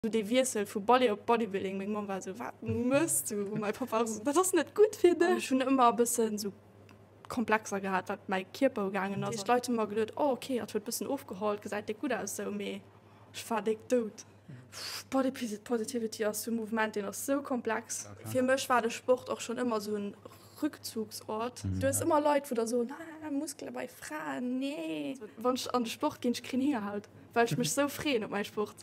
Dee Wiessel vu Ballet op Bodybuilding, meng Mamm war esou, wat mëss du? Mäi Papp war esou, dat ass net gutt fir dech. Ech hunn ëmmer e bëssen esou Komplexer gehat, wat mäi Kierper ugaangen ass. D'Leit hu mer geduet, oh ok, hatt huet bëssen ofgeholl, gesäit déck gutt aus esou, mee ech war déck dout. Body Positivity ass esou e Mouvement, deen ass esou komplex. Fir mech war de Sport och schonn ëmmer esou en Rückzugsort. Du hues ëmmer Leit, wou der soen, ah Muskele bei Fraen, nee. Wann ech an de Sport ginn, ech kréien Hingerhaut, well ech mech esou freeën op mäi Sport.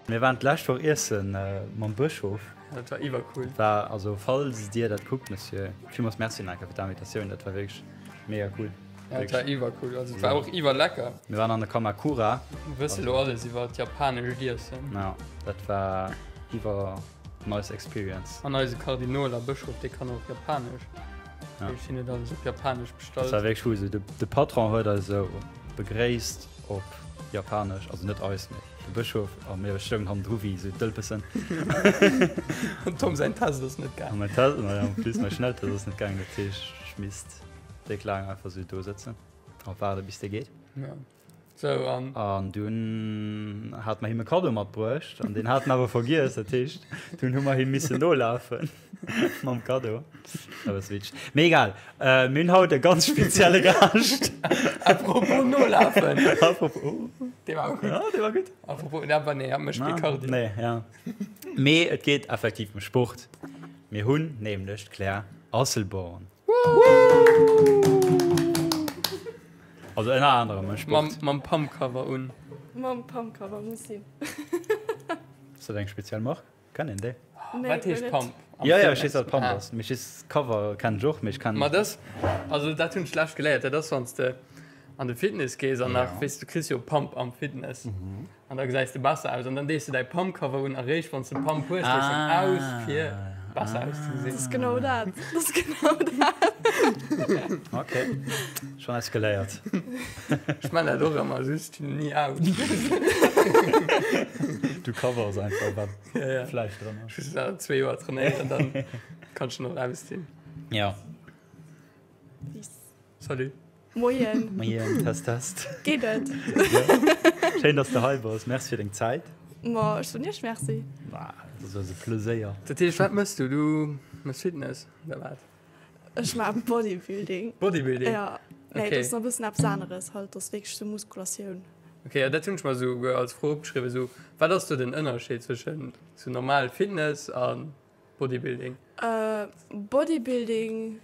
Mir waren d'lescht Woch iessen mam Bëschof. Dat war iwwercool. War also falls Dir dat kuckt, Monsieur, villmools Merci nach eng Kéier fir d'Invitatioun, dat war wierklech mega cool. Ja, et war iwwercool, also et war och iwwerlecker. Mir waren an der Kamakura. Mir wësse lo alles iwwer japanescht Iessen. Ja, dat war iwwer nice experience. An eise Kardinol a Bëschof, dee kann och japanesch. Ja. Ech hunn et alles op japanesch bestallt. Dat war wierklech cool. Sou, de Patron huet eis esou begréisst op japanesch, also net eis, mee de Bëschof, a mir stoungen hannendru wéi esou Dëlpessen. An Tom säin Test ass net gaangen. An mäin Test, naja, en plus mäi Schnelltest ass net gaangen, dat heescht, ech misst Déck laang einfach sou do sëtzen a waarde bis dee geet. Ja. Sou, an. An dunn hat mer him e Kaddo matbruecht an deen hat en awer vergiess. Dat heescht, dunn hu mer him missen nolafe mam Kaddo. Dat ass witzeg. Mee egal, mir hunn haut e ganz spezielle Gaascht. Apropos nolafen. Apropos, oh. Dee war gutt. Ja, dee war gutt. Apropos, nee, awer nee, hat mécht kee Cardio. Nee, ja. Mee et geet effektiv ëm Sport. Mir hunn nämlech d'Claire Asselborn. Also ënner anerem e Sport. Mam Pump-Cover un. Mam Pump-Cover muss sinn. Ass dat eng speziell Mark? Kennt een déi? Nee, Wat heescht Pump? Jo, jo, ech weess wat Pump ass. Mee ech weess Cover kennen ech och, mee ech kennen. Ma dës, also dat hunn ech d'lescht geléiert, dat ass wann s de an de Fitness gees an nach, weess du kriss jo Pump am Fitness. An da gesäis de besser aus. An dann dees de däi Pump-Cover un a réischt wann s de Pump hues, dees de en aus, fir besser auszegesinn. Dat ass genau dat. Dat ass genau dat. Ok, schonn eppes geléiert. Ech man dat och ëmmer, just ni aus. Du covers einfach, wat Fleisch dran ass. Just nach zwee Joer trainéieren, dann kanns de en och ausdinn. Ja. Salut. Moien. Moien, Test, Test. Geet et? Schéin, dass de hei bass. Merci fir deng Zäit. Ma ech soen iech Merci. Dat ass eis e Pleséier. Dat heescht, wat mëss du? Du mëss Fitness oder wat? Ech maache Bodybuilding. Bodybuilding? Ja. Nee, dat ass nach e bëssen eppes aneres halt. Dat ass wierklech sou Muskulatioun. Ok, ja dat hunn ech mer souguer als Fro opgeschriwwen. Sou, wat ass do den Ënnerscheed zwëschen sou normal Fitness a Bodybuilding? Bodybuilding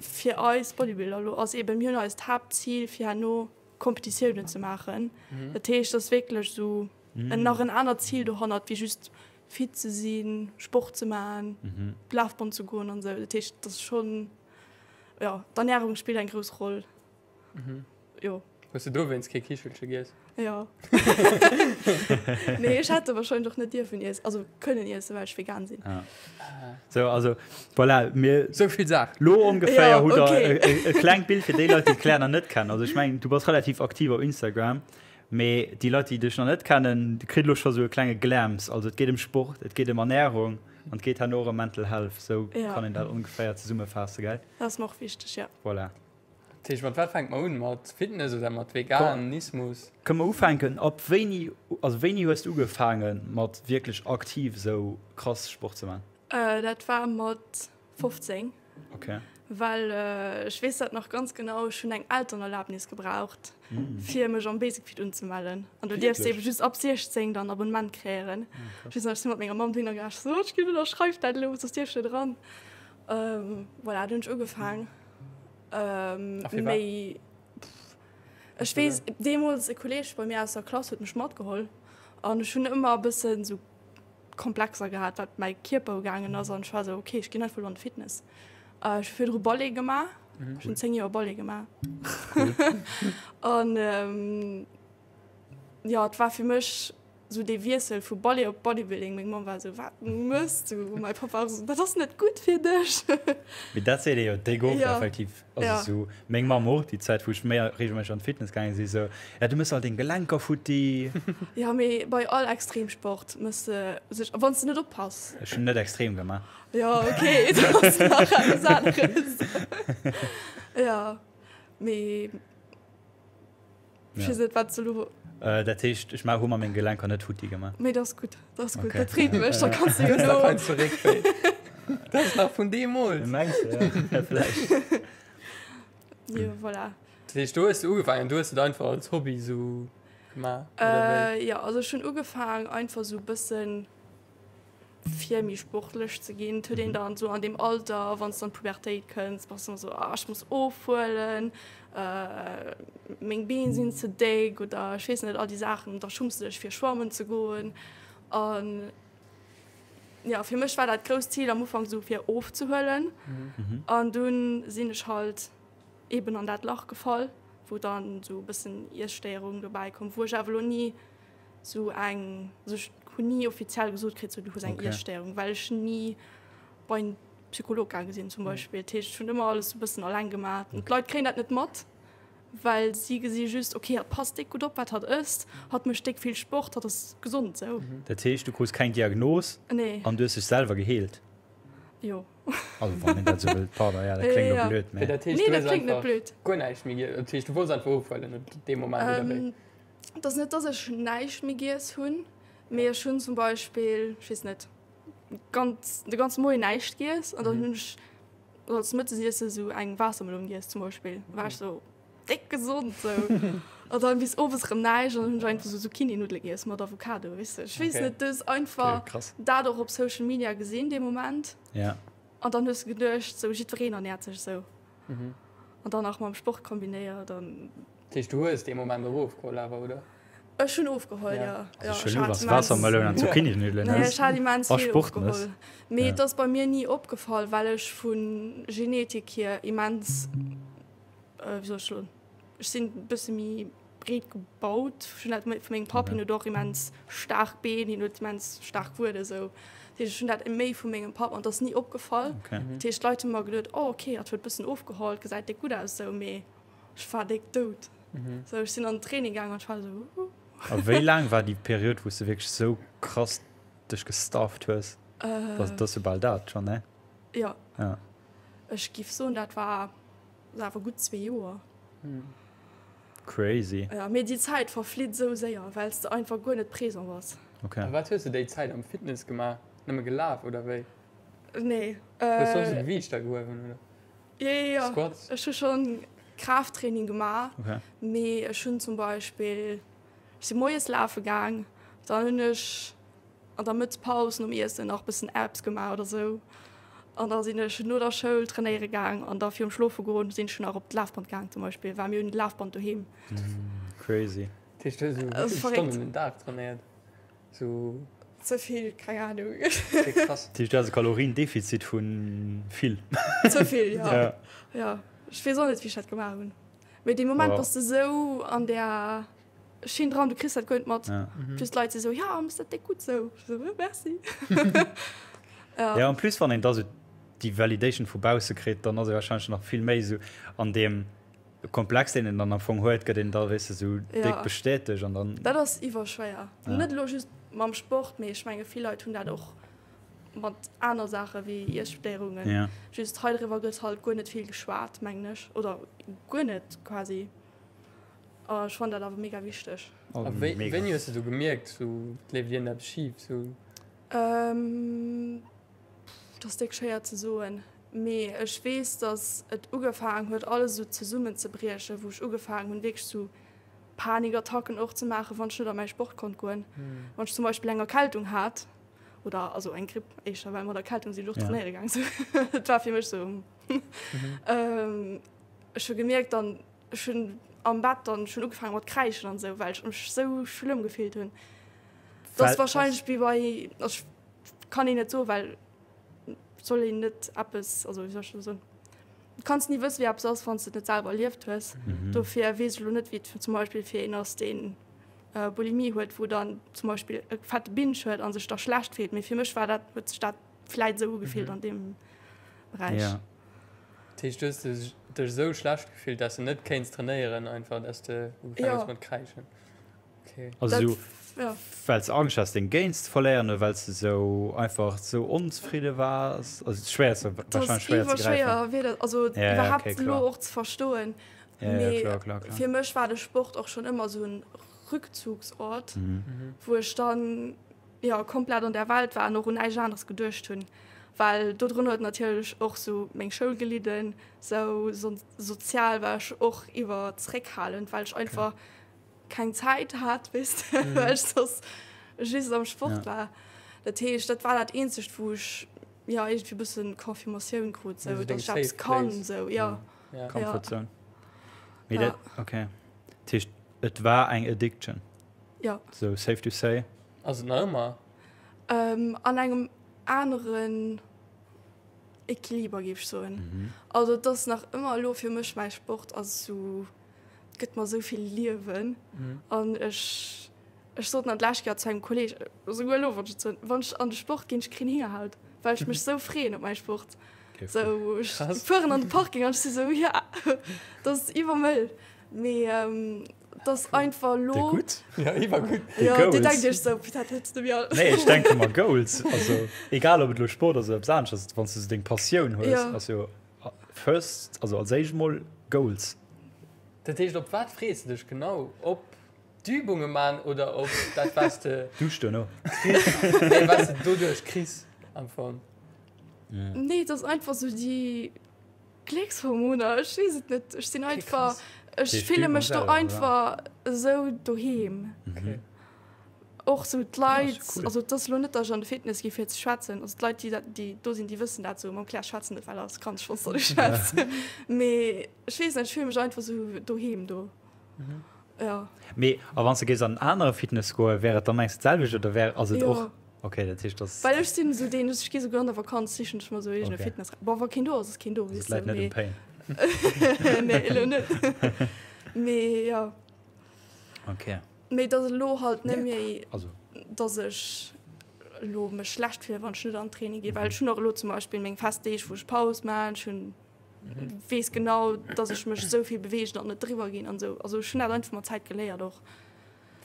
fir eis Bodybuilder elo ass eben, mir hunn eist Haaptzil fir herno Kompetitiounen ze maachen. Dat heescht, et ass wierklech esou en nach en anert Zil dohannert wéi just fit ze sinn, Sport ze maachen, d'Lafband ze goen an esou. Dat heescht, et ass schonn, jo, d'Ernärung spillt eng grouss Roll. Jo. Hues du dowéinst kee Kichelche giess? Jo. Nee, ech hätt e wahrscheinlech och net dierfen iessen, also kënnen iessen, well ech vegan sinn. Ah. Sou, also voilà, mir. Sou vill Saach. Lo ongeféier Ja, hutt der okay. e, e, e klengt Bild fir déi Leit, déi d'Claire nach net kennen. Also ech mengen, du bass relativ aktiv op Instagram, mee déi Leit, déi dech nach net kennen, déi kritt lo scho sou e klenge Glamps. Also et geet ëm Sport, et geet ëm Ernärung an et geet herno och ëm Mental Health. Sou Ja. kann een dat ongeféier zesummefaasse, gell? Dat ass mer och wichteg, ja. Voilà. Dat heescht, mat wat fänke mer un? Mat Fitness oder mat Veganismus? Kënne mer ufänken? Ab wéini, also wéini hues de ugefaange mat wierklech aktiv esou krass Sport ze maachen? Dat war mat 15. Okay. Well ech weess dat nach ganz genau, ech hunn eng Elternerlaabnis gebraucht, fir mech am Basic Fit unzemellen. An do dierfs de ebe just ab 16 dann Abonnement kréien. Ech weess nach, ech si mat menger Mamm dohinner gaangen, ech sot, ech ginn ënnerschreif dat elo, soss dierf ech net eran. Voilà, do hunn ech ugefaang. Méi ech weess deemools e Kolleeg bei mir aus der Klass huet mech matgeholl an ech hunn ëmmer e bëssen esou Komplexer gehat wat mäi Kierper ugaangen ass an ech war esou okay ech ginn einfach elo an de Fitness. Ech hu virdru Ballet gemaach, ech hunn 10 Joer Ballet gemaach an jo et war fir mech. Sou dee Wiessel vu Ballet op Bodybuilding, meng Mamm war esou, Wat mëss du? Mäi Papp war och esou, Dat ass net gutt fir dech. Mee dat seet ee jo déck oft effektiv. Also sou meng Mamm och, déi Zäit wou ech méi reegelméisseg an d'Fitness gaange si sou, Ja du mëss all deng Gelenker futti. Jo, mee bei all Extremsport mëss de sech, wann s de net oppass. Ech hunn net extrem gemaach. Jo, okay, dat ass nach eppes aneres. Jo, mee. Ech weess net, wat s de elo. Dat heescht, ech hu mer meng Gelenker net futti gemaach. Mee dat ass gutt, dat ass gutt, dat freet mech. Da kanns de jo elo. Dat ass nach vun deemools. Mengs de? Ja, vläicht. Jo, voilà. Dat heescht, do hues de ugefaangen, du hues et einfach als Hobby sou gemaach, oder wéi? Jo, also ech hunn ugefaang einfach sou e bëssen. fir méi sportlech ze ginn. Et huet een dann esou an deem Alter, wann s de an d'Pubertéit kënns, bass de ëmmer esou, ah ech muss ofhuelen, meng Been sinn ze déck oder ech weess net, all déi Saachen. Da schumms de dech fir schwammen ze goen. An jo, fir mech war dat grousst Zil am Ufank esou fir ofzehuelen. An dunn sinn ech halt eeben an dat Lach gefall, wou dann esou e bëssen Iesstéierung dobäi koum, wou ech awer elo ni sou eng, also ech hunn ni offiziell gesot kritt, sou du hues eng okay. Iesstéierung, well ech ni bei en Psycholog gaange sinn zum mhm. Beispill. Dat heescht, ech hunn ëmmer alles sou bëssen alleng gemaach. Und d'Leit kréien dat net mat, well si gesi just, okay, hatt passt déck gutt op, wat hatt ësst, hatt mécht déck vill Sport, hatt ass gesond sou. Mhm. Dat heescht, du krus keng Diagnos nee. an du hues dech selwer geheelt? Jo. Also wann een dat sou wëllt, pardon, ja, dat kléngt ja. och blöd, mee. Dat heescht, nee, du dat hues kléngt net einfach blöd. guer näischt méi giess, dat heescht, du wollts einfach ofhuelen op dee Moment, oder wéi? Ähm, Et ass net, dass ech näischt méi giess hunn, mee ech hunn zum Beispill, ech weess net, ganz, de ganze Moien näischt giess an dann hunn ech als Mëttesiesse sou eng Waassermeloun giess zum Beispill. Da war ech sou déck gesond sou. An dann bis owes erëm näischt an dann hunn ech einfach sou Zucchini-Nuddele giess mat Avocado, weess de. Ech weess net, du hues einfach dat och op Social Media gesinn dee Moment an dann hues de geduecht, sou jiddwereen ernäert sech sou. An dann nach mam Sport kombinéiert an. Dat heescht, du hues dee Moment och ofgeholl awer, oder? Ech hunn ofgeholl, jo. Also ech hunn Waassermeloun an Zucchini-Nuddelen ess. Ech hat immens vill ofgeholl. Mee et ass bei mir ni opgefall, well ech vu Genetik hier immens, wéi soll ech soen, ech sinn e bësse méi breet gebaut. Ech hunn dat vu mengem Papp, hien huet och immens staark Been, hien huet immens staark Wuede sou. Dat heescht, ech hunn dat méi vu mengem Papp an et ass ni opgefall. Dat heescht, d'Leit hu mer geduet, oh okay, hatt huet e bëssen ofgeholl, gesäit déck gutt aus sou, mee. Ech war déck dout. Mhm. So, ech sinn an den Training gaangen an ech war esou. Uh. A wéi laang war déi Period, wou s de wierklech sou krass dech gestarvt hues? Äh. Dat ass jo bal dat schonn, ne? Jo. Ja. Ech giff soen, dat war awer gutt zwee Joer. Mhm. Crazy. Ja, mee déi Zäit verflitt esou séier, well s de einfach guer net présent bass. Okay. A wat hues de déi Zäit am Fitness gemaach? Nëmme gelaf oder wéi? Nee. Hues du och sou Gewiichter gehuewen, oder? Jo, jo, jo. Squats? Ech hu schonn Kraafttraining gemaach, Okay. mee ech hunn zum Beispill, ech si moies lafe gaang, dann hunn ech an der Mëttspaus nom Iessen nach bëssen Abs gemaach oder sou an da sinn ech no der Schoul trainéiere gaang an da virum Schlofe goen sinn ech nach op d'Lafband gaang zum Beispill, well mir hunn d'Lafband doheem. Crazy. Dat heescht, du hues esou wéi vill Stonnen den Dag trainéiert? Sou. Ze vill, keng Ahnung. Okay, krass. Dat heescht, du has e Kaloriendefizit vu vill. Ze vill, jo. Ja. Jo. Ech weess och net, wéi ech dat gemaach hunn. Mee dee Moment bass de sou an där Schinn dran, du kriss dat guer net mat. Ja. Just d'Leit si sou, ja, méchs dat déck gutt sou. Ech sou, merci. Ja. Ja, en plus, wann een da sou déi Validation vu bausse kritt, dann ass ee warscheinlech nach vill méi sou an deem. Komplex deen een dann am Fong huet, gëtt een da weess de sou déck bestätegt an dann. Dat ass iwwerschwéier. Net elo just mam Sport, mee ech menge vill Leit hunn dat och mat aner Saache wéi Iesstéierungen. Just hei driwwer gëtt halt guer net vill geschwat, mengen ech, oder guer net quasi. A ech fannen dat awer mega wichteg. A wéini hues de du gemierkt, sou et leeft iergendeppes schif sou? Dat ass déck schéier ze soen, mee ech weess, datt et ugefaangen huet alles esou zesummenzebriechen, wou ech ugefaangen hunn wierklech sou Panikattacken och ze maachen, wann ech net a mäi Sport konnt goen. Wann ech zum Beispill eng Erkältung hat oder also eng Gripp éischter, well mat Erkältung sinn ech och trainéiere gaang, sou et war fir mech sou. Ech hu gemierkt dann, ech hunn am Bett dann, ech hunn ugefaange mat kräischen an esou, well ech mech sou schlëmm gefillt hunn. Dat ass warscheinlech wéi bei, also Kann een net soen, well et soll een net eppes, also wéi soll ech dat soen, du kanns ni wëssen, wéi eppes ass, wann s de et net selwer erlieft hues. Dofir weess ech elo net, wéi et zum Beispill fir een ass, deen. Bulimie huet, wou dann zum Beispill e fette Binge huet a sech da schlecht fillt. Mee fir mech war dat, huet sech dat vläit esou ugefillt an deem Beräich. Ja. Dat heescht, du hues dech dech esou schlecht gefillt, dass de net kéints trainéieren einfach, dass de ugefaangen hues Ja. mat kräischen. Okay. Also Dat, sou, ja. well s de Angscht has deng Gains ze verléieren oder well s de sou einfach sou onzefridde waars? Also schwéier ze, Dat ass wahrscheinlech schwéier ze gräifen. iwwerschwéier Wierder, also Ja, ja, iwwerhaapt okay, elo kloer. och ze verstoen. Ja, ja, Mee kloer, kloer, kloer. fir mech war de Sport och schonn ëmmer sou en Rückzugsort, Mhm. wou ech dann jo komplett an der Welt war an och un näischt aneres geduecht hunn, well dodrun huet natierlech och sou meng Schoul gelidden, sou sozial war ech och iwwer zréckhalend, well ech einfach keng Zäit hat, weess de, well ech soss just am Sport war. Dat heescht, dat war dat eenzegt, wou ech jo iergendwéi e bëssen Confirmatioun krut, sou datt ech eppes kann, sou jo. Comfort Zone. Mee dat, okay. Dat heescht, et war eng Addiction? Jo. Sou safe to say? Ass et nach ëmmer? An engem aneren Equiliber, géif ech soen. Also et ass nach ëmmer elo fir mech, mäi Sport ass esou, gëtt mer esou vill Liewen. An ech, ech sot nach d'lescht Kéier zu engem Kolleeg, esouguer elo, wann ech et soen, wann ech an de Sport ginn, ech kréien Hingerhaut, well ech mech esou freeën op mäi Sport. Esou, ech fueren an de Parking an ech si sou, ja, dat ass iwwermëll. Mee et ass einfach elo. Déi gutt? Ja, iwwergutt. Ja, dir denkt iech esou, putain, dat huet se mir all. Nee, ech denke mer Goals. Also, egal ob et elo Sport ass oder eppes anescht ass, wann s du sou deng Passioun hues, ass jo first, also als éischt mol Goals. Dat heescht, op wat frees de dech genau? Op d'Übunge man oder op dat, wat s de. Dusch duerno. Kriss? Nee, wat s de doduerch kriss am Fong. Nee, et ass einfach sou déi. Gléckshormoner, ech weess et net. Ech sinn einfach, ech fille mech do einfach esou doheem. Och sou d'Leit, also et ass elo net, datt ech an de Fitness gi fir ze schwätzen. Also d'Leit, déi dat, déi do sinn, déi wëssen dat sou, mam Claire schwätzen net, well ass ganz schonns, datt ech schwätzen. Mee ech weess net, ech fille mech einfach sou doheem do. Jo. Mee a wann s de géifs an en anere Fitness goen, wär et da mengs de d'selwecht oder wär, ass et Jo. och? Ok, dat heescht dass. Well ech sinn esou deen, ech gi souguer an der Vakanz sichen ech mer esou eegene Ok. Fitness. Bon, wa keen do ass, ass keen do, Also et weess de, läit net um mee. Pain. Nee, elo net. Mee jo. Ok. Mee et ass elo halt net méi, Also. dass ech elo mech schlecht fillen, wann ech net an den Training ginn. Well ech hunn och elo zum Beispill meng fest Deeg, wou ech Paus maachen. Ech hunn, weess genau, dass ech mech esou vill beweegen an net driwwer ginn an esou. Also ech hunn dat einfach mat Zäit geléiert och.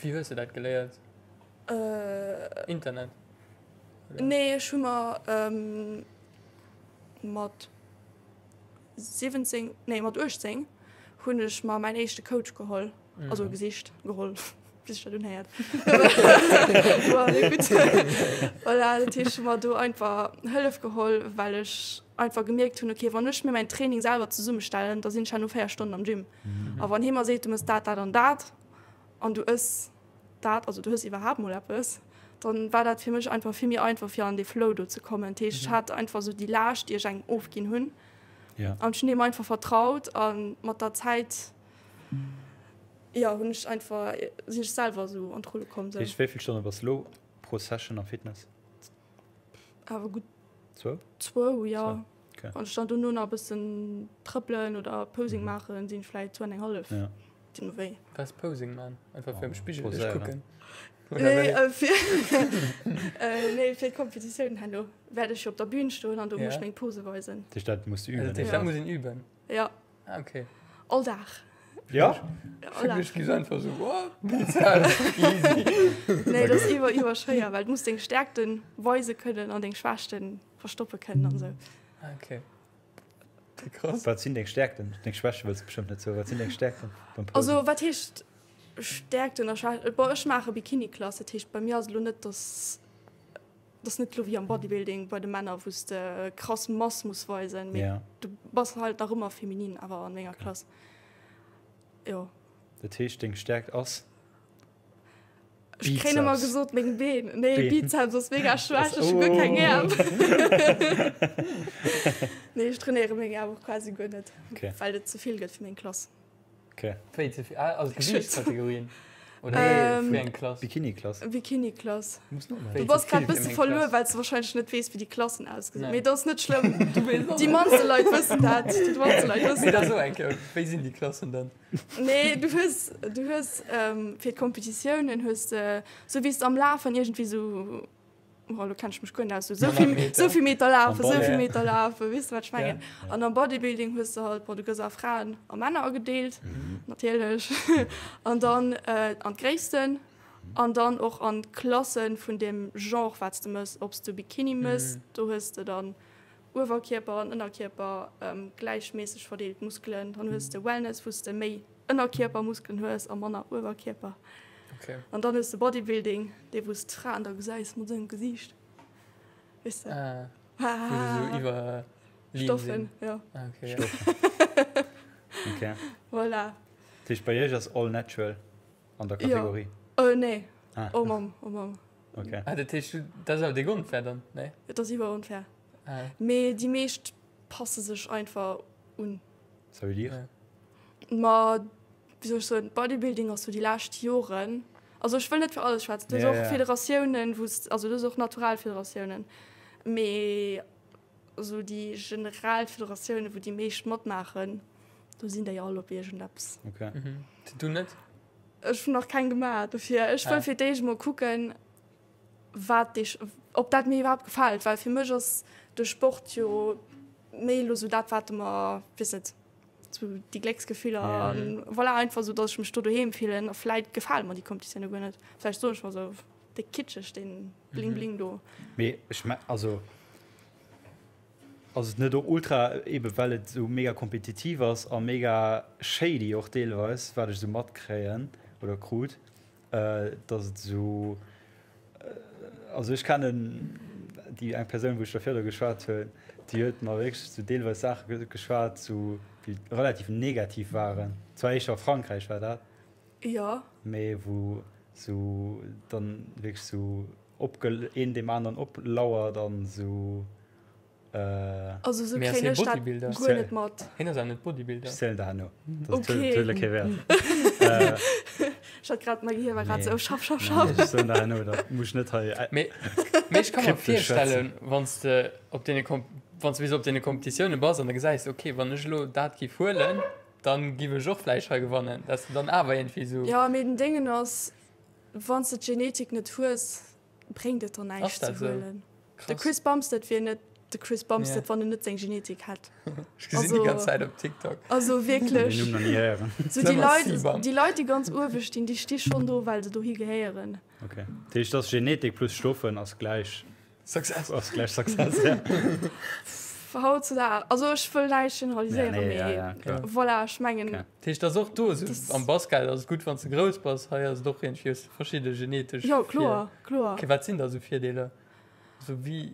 Wéi hues de dat geléiert? Internet? Nee, ech hu mer mat 17, nee mat 18 hunn ech mer mäin éischte Coach geholl, also gesicht, geholl, wéi sech dat unhéiert. Voilà, dat heescht, ech hu mer do einfach Hëllef geholl, well ech einfach gemierkt hunn, okay, wann ech mir mäin Training selwer zesummestellen, da sinn ech herno 4 Stonnen am Gym. A wann hie mer seet, du mëss dat, dat an dat an du ëss dat, also du hues iwwerhaapt mol eppes, dann war dat fir mech einfach vill méi einfach fir an dee Flow do ze kommen. Dat heescht, ech hat einfach esou déi Laascht, déi ech engem ofginn hunn. Ja. An ech hunn deem einfach vertraut a mat der Zäit, jo, hunn ech einfach, sinn ech selwer esou an d'Rulle komm. Dat heescht, wéi vill Stonne bass elo pro Session am Fitness? Awer gutt Zwou? Zwou, jo. Zwou, okay. Wann ech dann dono nach e bëssen trëppelen oder Posing maachen, sinn et vläicht zwou an eng hallef. Ja. Deemno wéi. Wat ass Posing man? Einfach fir am Spigel dech Poséieren. kucken? Oder Nee, wéi? äh, fir, äh, nee, fir d'Kompetitioun herno wäert ech jo op der Bühn stoen an do muss Ja. ech meng Pose weisen. Dat heescht, dat muss du Also, üben. dat heescht, Ja. dat muss een üben. Ja, Ah, okay. all Dag. Ja? Ja, all Dag. Ech gi einfach so, oh, Bizeps, easy. Nee, dat ass iwwer, iwwer schwéier, well du muss deng Stärkten weise kënnen an deng Schwächten verstoppe kënnen an esou. Ah, okay. Krass. Wat sinn deng Stärkten? Deng Schwächte wëlls du bestëmmt net soen. Wat sinn deng Stärkten beim Posen? Also wat heescht Stärkten a Schwächten? Bon, ech maache Bikini-Klass, dat heescht bei mir ass et elo net, dass dat ass net elo wéi am Bodybuilding bei de Männer, wou s de krass Mass muss weisen, mee Ja. du bass halt nach ëmmer feminin awer an menger Klass. Jo. Dat heescht deng Stärkt ass? Ech kréien ëmmer Bizeps. gesot meng Been. Nee, Been. Bizeps ass mega schwach, Ass- ech hu guer keng oh. Äerm. Nee, ech trainéiere meng Äerm och quasi guer net, Okay. well et ze vill gëtt fir meng Klass. Okay. Wéi ze vill? Ah, also Gewiichtskategorien? Oder ähm, wéi eng Klass? Bikini-Klass. Bikini-Klass. Du bass grad bësse verluer, well s du wahrscheinlech net weess, wéi déi Klassen ausgesinn. Mee dat ass net schlëmm. Déi mannste Leit wëssen dat. Déi mannste Leit wëssen dat. So eng Kéier, wéi sinn déi Klassen dann? Nee, du hues, du hues ähm, fir d'Kompetitiounen hues de, sou wéi s de am Lafen iergendwéi sou Oh, lo kenn ech mech guer net aus. Sou vill, sou vill Meter lafen, sou vill Meter lafen, weess de wat ech mengen? An am Bodybuilding hues de halt, bon, du gëss a Fraen a Männer agedeelt, natierlech. An dann an d'Gréissten an dann och an d'Klasse vun deem Genre wat s de mëss. Ob s du Bikini mëss, do hues de dann Uewerkierper an Ënnerkierper gläichméisseg verdeelt Muskelen. Dann hues de Wellness, wou s de méi Ënnerkierpermuskelen hues a manner Uewerkierper. Okay. An dann hues de Bodybuilding, dee wou s d'Fraen da gesäis mat sengem Gesiicht. Weess de? Ah. Wou se sou iwwer lean Stoffen, sinn. ja. Ah, okay, ja. Stoffen. Okay. Voilà. Dat heescht, bei iech ass all natural an der Kategorie? Jo. Äh, nee. Ah. Oh Mamm, oh Mamm. Okay. Ah, dat heescht, dat ass awer déck onfair dann, nee? Et ass iwwer onfair. Ah. Mee déi meescht passe sech einfach un. Ça veut dire? Ma wéi soll ech soen, Bodybuilding ass sou déi lescht Joren, also ech wëll net fir alles schwätzen, do ass och Federatiounen, wou s, also do ass och natural Federatiounen, mee esou déi generell Federatiounen, wou déi meescht matmaachen, do sinn déi all op iergendeppes. Okay. Du net? Ech hunn nach keng gemaach, dofir ech wëll fir d'éischt emol kucken, wat dee, ob dat mir iwwerhaapt gefält, well fir mech ass de Sport jo méi elo sou dat, wat mer, weess net, sou déi Glécksgefiller an voilà, einfach sou, datt ech mech do doheem fillen a vläit gefale mer déi Competitioune guer net. Vläicht soen ech mer sou, déi kitscheg, dee Bling Bling do. Mee ech me, also ass et net och ultra, ebe well et sou mega kompetitiv ass a mega shady och deelweis, wat ech sou matkréien oder krut, dass et esou, also ech kennen déi eng Persoun, wou ech da virdru geschwat hunn, déi huet mer wierklech esou deelweis Saache geschwat, esou déi relativ negativ waren, zwar éischter a Frankräich war dat, Jo. mee wou esou dann wierklech esou opge een deem aneren oplauert an esou. Also sou Mee ass kréien hie ech dat Bodybuilder? guer net mat. Hien ass awer net Bodybuilder. Ech zielen der herno. Dat Okay. huet elo kee Wäert. Ech hat grad, mäi Gehir war grad Nee. sou schaff, schaff, schaff. Ech soen der herno, dat muss ech net hei. Mee, mee ech ka mer Kryptesch virstellen, wann s de op deene Kom-, wann s de bis op deene Kompetitioune bass an da gesäis de, okay, wann ech elo dat giff huelen, dann giff ech och vläicht hei gewannen, dass de dann awer iergendwéi sou. Jo, mee den Déngen ass, wann s de d'Genetik net hues, bréngt et der Ass näischt ze dat sou? huelen. De Krass. Chris Bumstead wier net de Chris Bumstead, Yeah. wann en net seng Genetik hätt. Ech gesinn déi ganz Also- Zäit op TikTok. Also Den wierklech. Numm nach ni héieren. So déi Summer Leit, C-Bum. déi Leit, déi ganz uewe stinn, déi sti schonn do, well se dohi gehéieren. Okay. Dat heescht, dass Genetik plus Stoffen ass gläich Success. ass gläich Success, ja. Hautzudag, also ech wëll näischt generaliséieren, Ja, nee, mee ja, ja, klar. voilà, ech mengen, Okay. Dat heescht, dass och do esou Das- am Basket ass et gutt, wann s de grouss bass. Hei ass et och iergendwéi hues de verschidde genetesch jo, Vir- kloer, kloer. Okay, wat sinn da sou Virdeeler? Also wéi,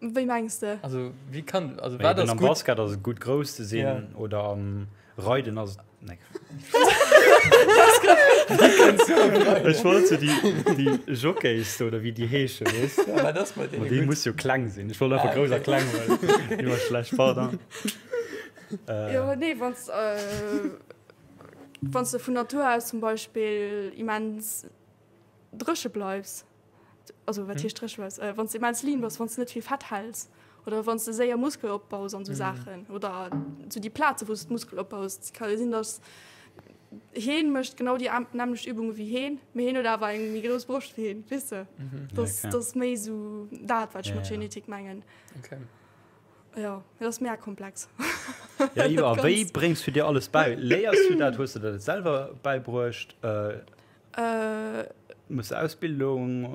Wéi mengs de? also wéi kann, also Mee wat eben ass am gutt? Basket ass et gutt grouss ze sinn Ja. oder am Reiden ass et nee. Ech wollt so déi, déi Jockeys do, oder wéi déi heeschen, weess de? Ja, wat ass mat Ma deene déi gutt? muss jo kleng sinn. Ech wollt einfach Ah, grouss a okay. kleng huelen. Déi war schlecht, pardon. Jo, Äh, nee, wann s, äh, wann s de vun Natur aus zum Beispill immens dréche bleifs, also wat heescht dréche bleifs, wann s de immens lean bass, wann s de net vill Fett häls oder wann s de séier Muskel opbaus an esou Saachen oder sou déi Plaze wou s de Muskel opbaus, et ka jo sinn, datt heen mécht genau déi nämmlecht Übunge wéi heen, mee heen huet awer eng méi grouss Broscht wéi heen, weess de? Dat Ja, ass méi esou dat, wat ech mat Genetik mengen. Okay. Jo, dat ass mega komplex. Ja, Iva, a wéi bréngs du dir alles bäi? Léiers du dat? Hues de der dat selwer bäibruecht? Muss de Ausbildung?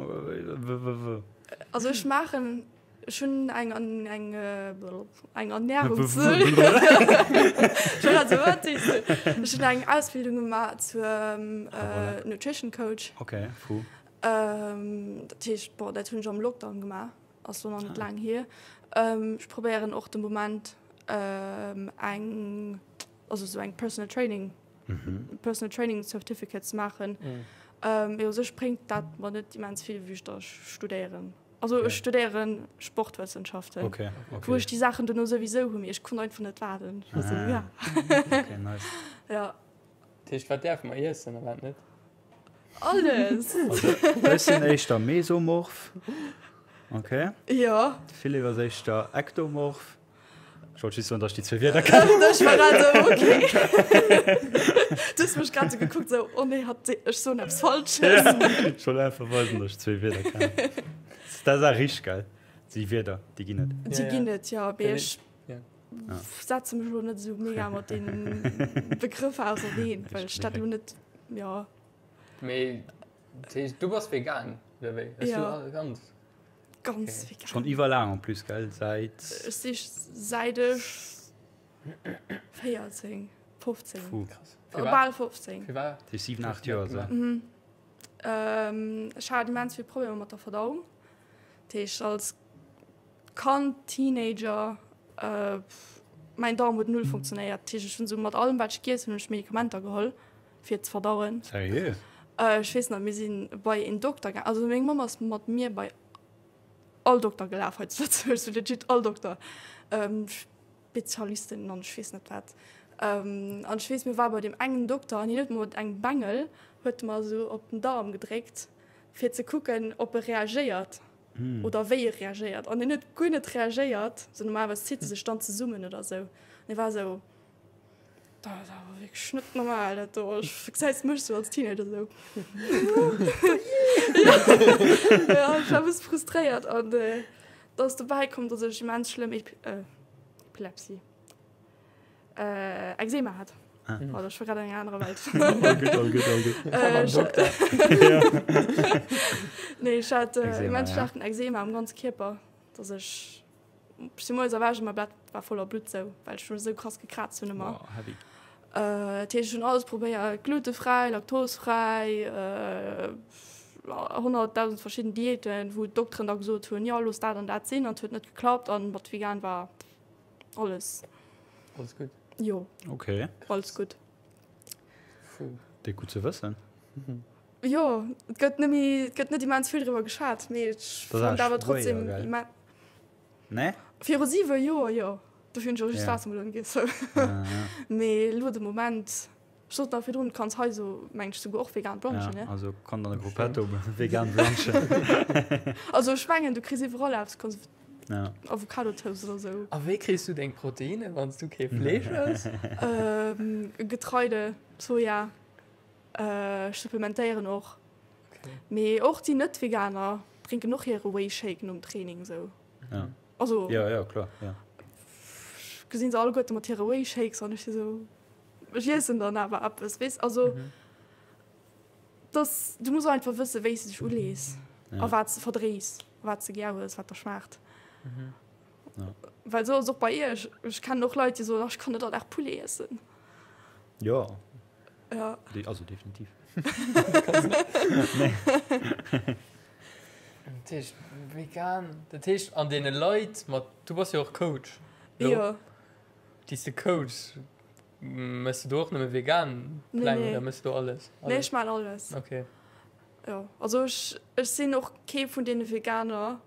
Www. Also ech maachen, ech hunn eng eng eng Ernährungs ech hunn eng Ausbildung gemaach zum Nutrition Coach. Okay, fu. Dat heescht, bon, dat hunn ech am Lockdown gemaach, ass lo nach net laang hier. Ech probéieren och de Moment eng, also sou eng Personal Training Personal Training Certificate ze maachen. Mee u sech bréngt dat mer net immens vill, vu datt ech studéieren. Also ech studéiere Sportwëssenschaften, Okay, okay. wou ech déi Saachen duerno souwisou hunn, mee ech konnt einfach net waarden. Also, Ah. ja. Okay, nice. Ja. Dat heescht, wat däerfe mer iessen a wat net? Alles. Also, ech sinn éischter Mesomorph. Okay. Jo. De Philippe ass éischter Ektomorph. Ech wollt just soen, datt ech déi zwou Wierder kennen. Ech war grad esou, okay. Du hues mech grad esou gekuckt, esou, oh nee, hat, ech soen eppes Falsches. Ja, ech wollt einfach weisen, datt ech zwee Wierder kennen. Dat ass awer richteg, gell? Déi Wierder, déi ginn et. Déi ginn et, jo. Mee ech setze mech elo net esou mega mat deene Begrëffer auserneen, well ech dat elo net, jo. Mee dat heescht, du bass vegan, oder wéi? Jo. Ganz? Ganz vegan. Schonn iwwer laang en plus, gell? Säit. Ech si säit ech 14, 15. Puh. Krass. Bal 15. Firwat? Dat heescht 7, 8 Joer esou. Mhm. Ech hat immens vill Problemer mat der Verdauung. Dat heescht als Kand, Teenager, mäin Daarm huet null funktionéiert. Dat heescht ech hunn esou mat allem wat ech giess hunn, hunn ech Medikamenter geholl fir ze verdauen. Seriö? Ech weess nach, mir si bei een Dokter gaangen, also meng Mamm ass mat mir bei all Dokter gelaf hei zu Lëtzebuerg, sou legit all Dokter, Spezialisten an ech weess net wat. An ech weess, mir ware bei deem engen Dokter an hien huet mer mat engem Bengel huet mer esou op den Daarm gedréckt, fir ze kucken, ob e reagéiert oder wéi e reagéiert. An hien huet guer net reagéiert, sou normalerweis zitt e sech dann zesummen oder sou. An hie war esou. Dat ass awer wierklech net normal dat do. Ech gesäis mech sou als Teenager sou. Ja, ech war e bësse frustréiert an da ass dobäi komm, datt ech immens schlëmm Epilepsie, Ekzema hat. Oh, ech war grad an enger anerer Welt. All gutt, all gutt, all gutt. Nee, ech hat immens staarken Ekzema am ganze Kierper, datt ech Ech si moies erwächt an mäi Bett war voller Blutt sou, well ech mech esou krass gekraazt hunn ëmmer. Wow, heavy. Dat heescht, ech hunn alles probéiert, glutefräi, laktosfräi, 100.000 verschidden Diäten, wou d'Dokteren da gesot hunn, jo looss dat an dat sinn an et huet net geklappt an mat vegan war alles. Alles gutt? Jo. Okay. Alles gutt. Fou. Déi gutt ze wëssen. Jo, et gëtt net méi, et gëtt net immens vill driwwer geschwat, mee ech fannen et awer trotzdem immens. Nee? Viru 7 Joer, jo. Dofir hunn ech och just Waassermeloun giess. Mee elo de Moment, ech sot nach virdrun, du kanns hei sou, mengen ech, souguer och vegan brunchen, ne? Ja, also kann dann e Gruppetto vegan brunchen. Also ech mengen, du kriss iwwerall eppes, du kanns Ja. Avocado-Toast oder sou. A wéi kriss du deng Proteine, wann s du kee Fleesch ëss? Getreide, Soja, ech supplementéieren och. Mee och déi Net-Veganer drénken och hire Whey Shake nom Training sou. Ja. Also ja, ja, klar, ja. Gesinn se alleguerte mat hire Whey Shakes an ech si sou, ech iessen dann awer eppes, weess. Also mhm. das, du muss einfach wësse wéi s de dech ulees ja. a wat s de verdrees, wat s de gär hues, wat der schmaacht. Mhm. Ja. Well sou ass och bei iech, ech kennen och Leit, déi soen, ach, ech kann net all Dag Poulet iessen. Ja. Ja. De also definitiv. Dat heescht vegan, dat heescht an deene Leit mat, du bass jo och Coach. Jo. Déi s de coachs, méchs de do och nëmme vegan Pläng oder méchs de do alles? Nee, ech maan alles. Okay. Jo, also ech, ech sinn och kee vun deene Veganer,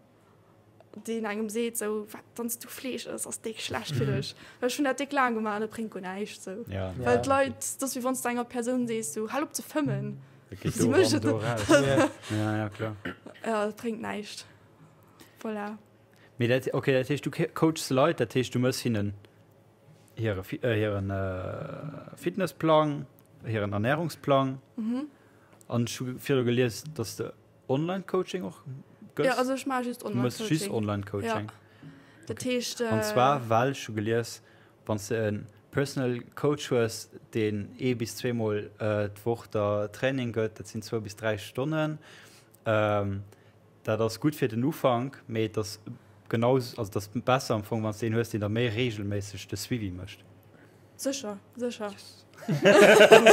deen engem seet sou, wat, wann s du Fleesch ëss, ass déck schlecht fir dech. Well ech hunn dat déck laang gemaach an et bréngt guer näischt sou. Ja. Well d'Leit, dat ass wéi wann s du enger Persoun sees sou, hal op ze fëmmen. Dat geet Si do mécht eran, et do net. eraus. Ja, ja, kloer. Ja, dat bréngt näischt. Voilà. Mee dat, okay, dat heescht, du coachs Leit, dat heescht, du mëss hinnen hire, hiren Fitnessplang, hiren Ernährungsplang. An ech hu virdru gelies, dass de Online-Coaching och gëss? Ja, also ech maache just Du mëss just Online-Coaching. Online-Coaching. Ja. Dat heescht. An zwar, well ech hu gelies, wann s de e Personal Coach hues, deen ee bis zweemol d'Woch der Training gëtt, dat sinn zwou bis dräi Stonnen, dat ass gutt fir den Ufank, mee et ass genau, also et ass besser am Fong, wann s de een hues, deen der méi reegelméisseg de Suivi mécht. Sécher, sécher. Yes.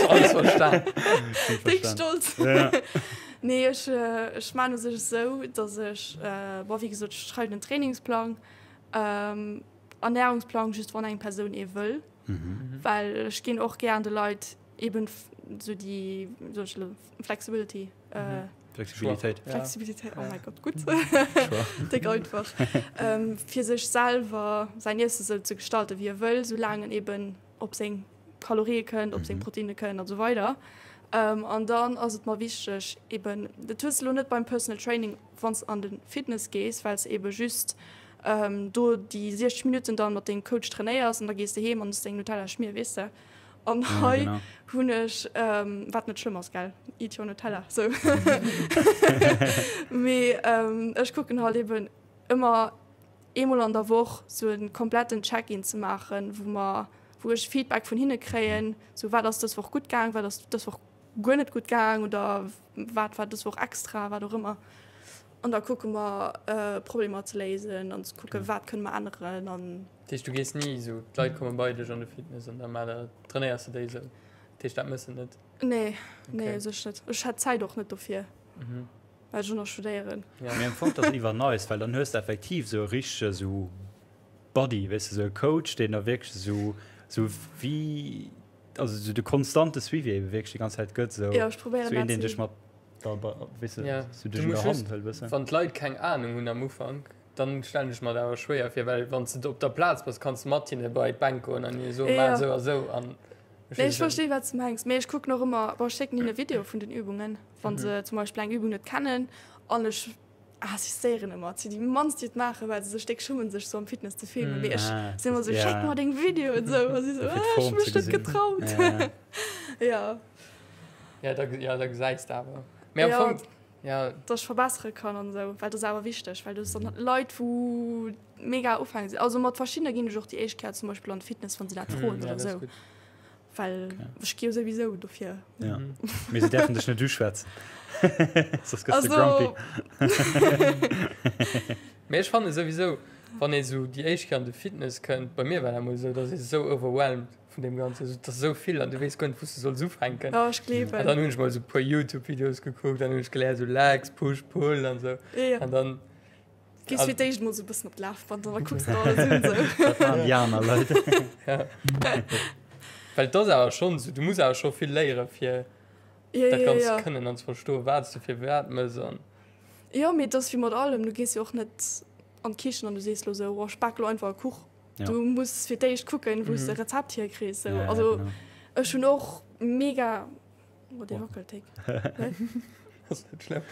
Alles verstan. Déck stolz. Ja. Nee, ech, ech maan u sech esou, dass ech, bon, wéi gesot, ech schreiwen en Trainingsplang, ähm, Ernährungsplang, just wann eng Persoun ee wëll. Mhm. Well ech ginn och gären de Leit eben sou déi, wéi soll ech elo, Flexibility, äh, Flexibilitéit. Ja. Flexibilitéit, oh mäi Gott, gutt. Choix. Déck einfach. Ähm, fir sech selwer säin Iesse sou ze gestalten, wéi e wëll, soulaang en eben op seng Kalorië kënnt, op seng Proteinne kënnt an esou weider. An dann ass et mer wichteg eben, dat hues de lo net beim Personal Training, wann s de an de Fitness gees, well s de ebe just do déi 60 Minutten dann mat dengem Coach trainéiers an da gees de heem an ëss deng Nutella Schmier, weess de. An hei hunn ech, wat net schlëmm ass, gell, eat your Nutella, sou. Mee ech kucken halt eben ëmmer eemol an der Woch sou e kompletten Check-in ze maachen, wou mer, wou ech Feedback vun hinne kréien, sou wat ass dës Woch gutt gaang, wat ass dës Woch guer net gutt gaang oder wat war dës Woch extra, wat och ëmmer. An da kucke mer Problemer ze léisen an ze kucke wat kënne mer änneren an. Dat heescht du gees ni esou, d'Leit komme bei dech an de Fitness an da maacht der, trainéiers de déi esou? Dat heescht dat mëss de net? Nee, nee u sech net. Ech hätt d'Zäit och net dofir. Well ech och nach studéieren. Mee am Fong dat ass iwwer nice, well dann hues de effektiv esou e richtege esou Buddy, weess de, esou e Coach, deen da wierklech esou, esou wéi, also esou de konstante Suivi ebe wierklech déi ganz Zäit gëtt, esou, Jo, ech probéieren esou een, dat deen ze dech mat da, weess de, Ja, esou du dech un muss der Hand just, hëlt e bëssen. wann d'Leit keng Anung hunn am Ufank, dann stellen ech mer dat awer schwéier vir, well wann s de op der Plaz bass, kanns de mat hinne bei d'Bänk goen an hinne soen, maach Jo. esou a esou an. Nee, ech verstinn, wat s de mengs, mee ech kucken och ëmmer, bon, ech schécken hinne Video vun den Übungen, wann se zum Beispill eng Übung net kennen an ech assistéieren ëmmer. Et sinn déi mannst, déi et maachen, well se sech déck schummen, sech sou am Fitness ze filmen, mee ech sinn ëmmer sou, schéck mer deng Videoen sou a si sou, ah, ech hu mech net getraut. Ja. Ja, da, ja, da gesäis de awer. Mee am Fong, ja. Dass ech verbessere kann an esou, well dat ass awer wichteg, well du hues dann Leit, wou mega Ufänger sinn. Also mat verschiddene ginn ech och déi éischt Kéier zum Beispill an de Fitness, wann se dat froen oder esou. Well ech gi jo souwisou dofir. Ja. Mee se däerfen dech net uschwätzen. Soss gëss de grumpy. Mee ech fanne souwisou, wann ee sou déi éischt Kéier an de Fitness kënnt, bei mir war dat emol esou, dass ee sou overwhelmed vun deem Ganzen, esou, et ass esou vill an du weess guer net, wou s de solls ufänken. Jo, ech gleewen. An dann hunn ech mol esou e puer Youtube-Videos gekuckt, dann hunn ech geléiert, esou Legs, Push, Pull an esou. An dann. Gees fir d'éischt mol sou e bëssen op d'Lafband an da kucks de der alles un sou. Dat maachen déi aner Leit. Ja. Well et ass awer schonn esou, du muss awer scho vill léiere fir Ja, dat ja, Ganzt ja. kënnen an ze verstoen, wat s du fir wat mëss an. Jo, mee et ass wéi mat allem, du gees jo och net an d'Kichen an du sees lo sou, oh ech bak lo einfach e Kuch. Ja. Du muss fir d'éischt kucken, wou s de e Rezept hierkriss sou. Ja, ja, Also genau. ech hunn och mega Oh, dee wackelt déck. Ass net schlëmm.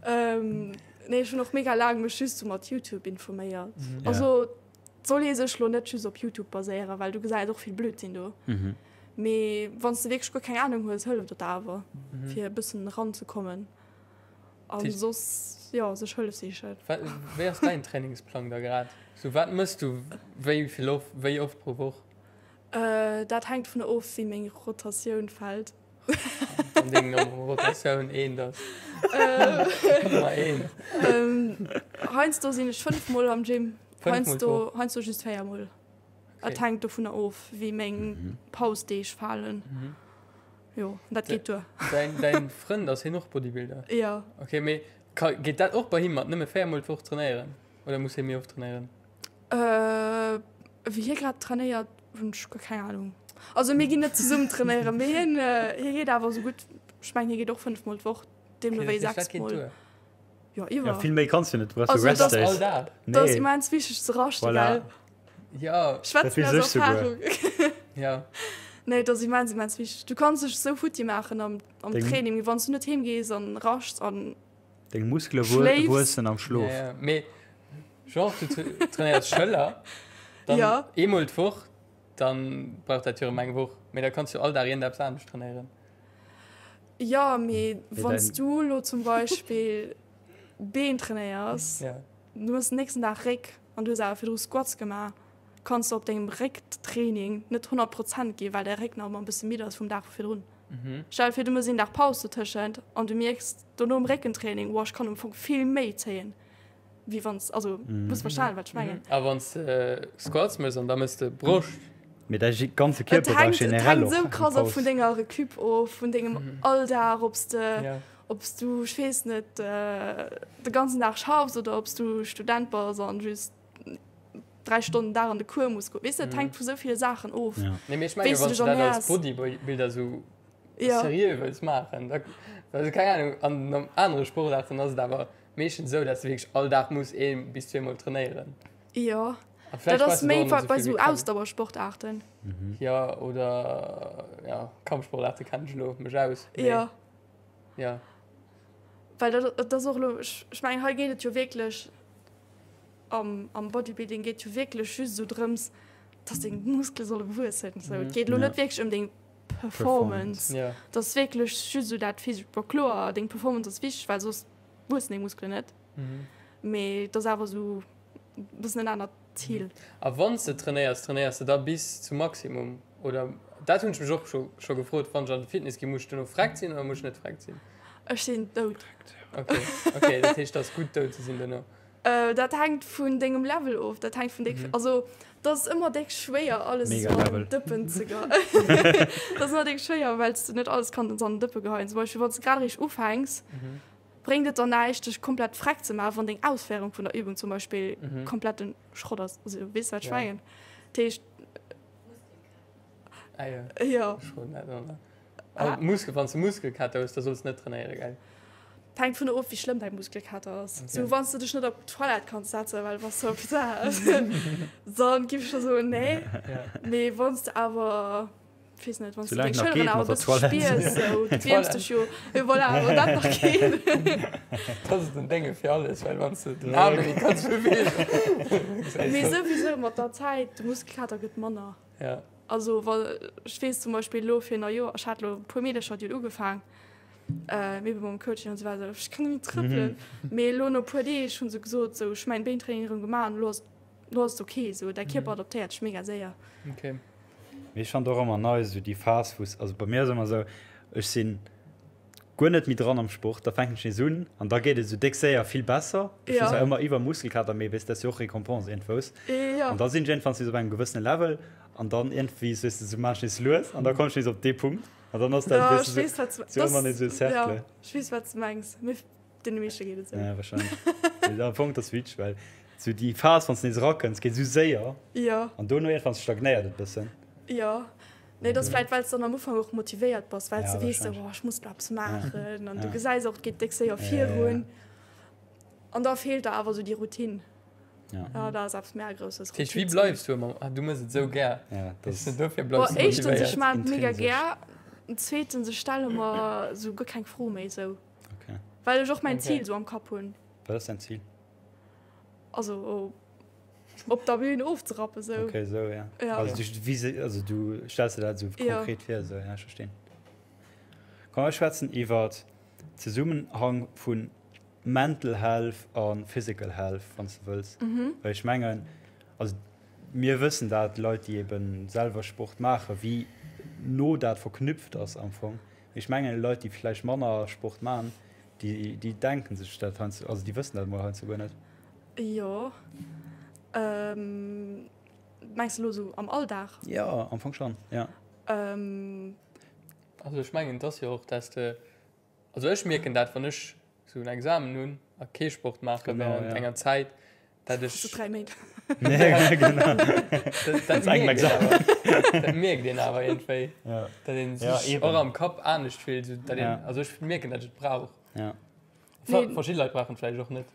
Ähm, nee, ech hunn och mega laang mech just sou mat YouTube informéiert. Mhm. Ja. Also et soll ee sech lo net just op YouTube baséieren, well du gesäis och vill Blödsinn do. Mhm. Mee wann s de wierklech guer keng Anung hues, hëlleft et der awer, Mhm. fir e bëssen eranzekommen. An Tisch- soss, jo, sech Hëllef sichen. Wat, wéi ass däin Trainingsplang da grad? Sou wat mëss du wéi vill of, wéi oft pro Woch? Dat hänkt dovun of, wéi meng Rotatioun fält. Wann deng Rotatioun eent ass. Ëmmer eent. Heiansdo sinn ech 5 Mol am Gym, heiansdo, heiansdo just 4 Mol. Et hänkt dovunner of, wéi meng Pausdeeg falen. Jo, dat geet duer. Däin, däin Frënd, ass hien och Bodybuilder? Jo. Okay, mee ka, geet dat och bei him mat nëmme 4 Mol d'Woch trainéieren? Oder muss hie méi oft trainéieren? Wéi hie grad trainéiert, hunn ech guer keng Ahnung. Also mir ginn net zesummen trainéieren, mee hien, hie geet awer esou gutt, ech mengen hie geet och 5 mol d'Woch, deemno wéi 6 mol. Jo, iwwer. Ja, vill méi kanns du net, du brauchs jo Also Rest dat Days. All Dag? Dat ass Nee. immens wichteg ze raschten, Voilà. gell? Ja. Schwätz Dat mir weess aus ech souguer. Erfahrung. Ja. Nee, dat ass immens, immens wichteg. Du kanns dech esou futti maachen am, am Deng- Training, mee wann s du net heem gees an raschts an Deng Muskele Schléifs. wuessen am Schlof. Ja, ja. Mee genre du trainéiers Schëller, dann Ja. eemol d'Woch, dann brauch dat jo erëm eng Woch. Mee da kanns du all Dag iergendeppes anescht trainéieren. Ja, mee wann s dein- du lo zum Beispill Been trainéiers, Ja. du hues den nächsten Dag Réck an du hues awer virdru Squats gemaach, kanns du op dengem Récktraining net 100 Prozent ginn, well däi Réck nach ëmmer e bësse midd ass vum Dag vu virdrun. Stell dir vir, du méchs een Dag Paus dotëschent an du mierks dono um Réckentraining, Wow, ech kann am Fong vill méi zéien, wéi wann s, also muss verstanen, wat ech mengen. A wann s de Squats méchs an da méchs de Broscht. Mee däi ganze Et Kierper brauch hänkt, et generell hänkt och esou eng krass och Paus. vun denger Recup of, vun dengem Alldag, ob s de, ob s du, ech weess net, de ganzen Dag schaffs oder ob s du Student bass an just 3 Stonnen den Dag an de Cours muss goen. Weess de, et hänkt vu sou ville Saachen of. Ja. Nee, mee ech mengen, Wéi s du wann dech du dat als ernährs. Bodybuilder sou Ja. seriö wëlls maachen, da, also keng Ahnung, an an anere Sportaarten ass et awer meeschtens sou, dass du wierklech all Dag muss ee bis zweemol trainéieren. Jo. Dat ass méi bei sou Ausdauersportaarten. Jo, oder ja, Kampfsportaarte kennen ech elo mech aus. Jo. Jo. Well dat ass och elo, ech mengen hei geet et jo wierklech, am am Bodybuilding geet jo wierklech just esou drëms, dass deng Muskele solle wuessen. Sou, et geet elo net wierklech ëm deng Performance. Et ass wierklech just esou dat physescht. Bon kloer, deng Performance ass wichteg, well soss wuessen deng Muskelen net. Mee et ass awer esou e bëssen en anert Zil. A wann s de trainéiers, trainéiers de da bis zum Maximum oder? Dat hunn ech mech och scho scho gefrot, wann ech an de Fitness ginn, muss ech duerno vreckt sinn oder muss ech net vreckt sinn? Ech sinn dout. Okay, okay, dat heescht, et ass gutt dout ze sinn duerno. Dat hänkt vun dengem Level of, dat hänkt vun deng, also dat ass ëmmer déck schwéier alles Mega esou an Level. Dëppen ze ge dat ass ëmmer déck schwéier, well s de net alles kanns an Dëppe geheien. Zum Beispill wann s de grad eréischt ufänks, bréngt et der näischt dech komplett freck ze maachen, wann deng Ausféierung vun der Übung zum Beispill kompletten Schrott ass. Also weess de wat ech mengen? Dat heescht. Ah jo. Jo. Ech wollt dat och. Ah. Muskel, wann du Muskelkater hues, da solls net trainéiere gell? Hänkt vun of, wéi schlëmm däi Muskelkater ass. Okay. So, wann du dech net op d'Toilette kanns setzen, well bass sou dann giff ech scho soen, nee. Ja. Mee wann du awer, weess net, wann du Soulaang deng nach Schëlleren geet awer mat der bësse Toilette. spiers, sou, du wierms dech jo, jo voilà, wann dat nach geet. Dat ass den Dénge fir alles, well wann du den Aarm net méi kanns beweegen. Mee souwisou mat der Zäit, de Muskelkater gëtt manner. Ja. Also wa ech weess zum Beispill elo fir Neijoer, ech hat elo e puer Meedercher, déi hunn ugefaang ebe mam Coaching an se war esou, ech kann net méi trëppelen. Mee elo no e puer Deeg hu se gesot, esou ech hu mäin Beentraining erëm gemaach an elo ass elo ass et ok, esou däi Kierper adaptéiert sech mega séier. Okay. Mee ech fand och ëmmer nei esou déi Phas wou s, also bei mir ass ëmmer esou, ech sinn guer net méi dran am Sport, da fänken ech nees un an da geet et esou déck séier vill besser. Ech hunn zwar ëmmer iwwer Muskelkater, mee weess, dat ass jo och Récompense iergendwous. An da sinn ech iergendwanns nees op engem gewëssene Level an dann iergendwéi, weess de, esou maan ech nees lues an da kommen ech nees op dee Punkt an dann ass dat, weess de, esou, esou ëmmer nees esou e Cercle. Jo, ech weess, wat s de mengs. Mee deene meeschte geet et esou. Ja, wahrscheinlech. Mee am Fong, dat ass witzeg, well esou déi Phas, wann s de nees erakënns, geet esou séier. Jo. An dono iergendwanns stagnéiert et e bëssen. Jo. Nee, dat ass vläit, well s de dann am Ufank och motivéiert bass, well s Ja, de weess, wahrscheinlech. oh, ech muss do eppes maachen an du Ja. gesäis och, et geet déck séier Ja, ja, ja. virun. An da feelt der awer esou déi Routine. Ja. Ja, dat ass eppes mega Grousses. Dat heescht, wéi bleifs du ëmmer? Ah, du mëss et esou gär. Ja, dat Weess du, ass. dofir Boah, bleifs du éischtens, ech motivéiert. maan et mega Intrinsesch. gär. Zweetens, ech stelle mer esou guer keng Fro méi esou. Okay. Well ech och mäin Okay. Zil esou am Kapp hunn. Wat ass däin Zil? Also, op der Bühn ofzerappen sou. Okay, sou ja. Ja. Also du, wie, also du stellst dir dat sou Ja. konkret vir, sou ja, ech verstinn. Komm, mir schwätzen iwwer Zesummenhang vun Mental Health a Physical Health, wann s de wëlls. Mhm. Well ech mengen, also mir wëssen dat, Leit, déi eben selwer Sport maachen, wéi no dat verknüpft ass am Fong. Ech mengen, Leit, déi vläicht manner Sport maachen, déi, déi denken sech dat heiansdo, also déi wëssen dat emol heiansdo guer net. Jo. Ähm, mengs de lo sou am Alldag? Jo, am Fong schon, ja. Ähm. Also ech mengen et ass jo och, dass de, also ech mierken dat wann ech sou en Examen hunn a kee Sport maache Genau, während ja. enger Zäit, dat ech. So 3 Méint. Nee, genau. Dat, dat Wéinst engem mierkt een Examen. awer, dat mierkt een awer iergendwéi, Ja. dat een Ja, sech eben. och am Kapp anescht fillt, sou dat een, Ja. also ech mierken dat ech et brauch. Ja. Ver, Nee. verschidde Leit brauchen et vläicht och net.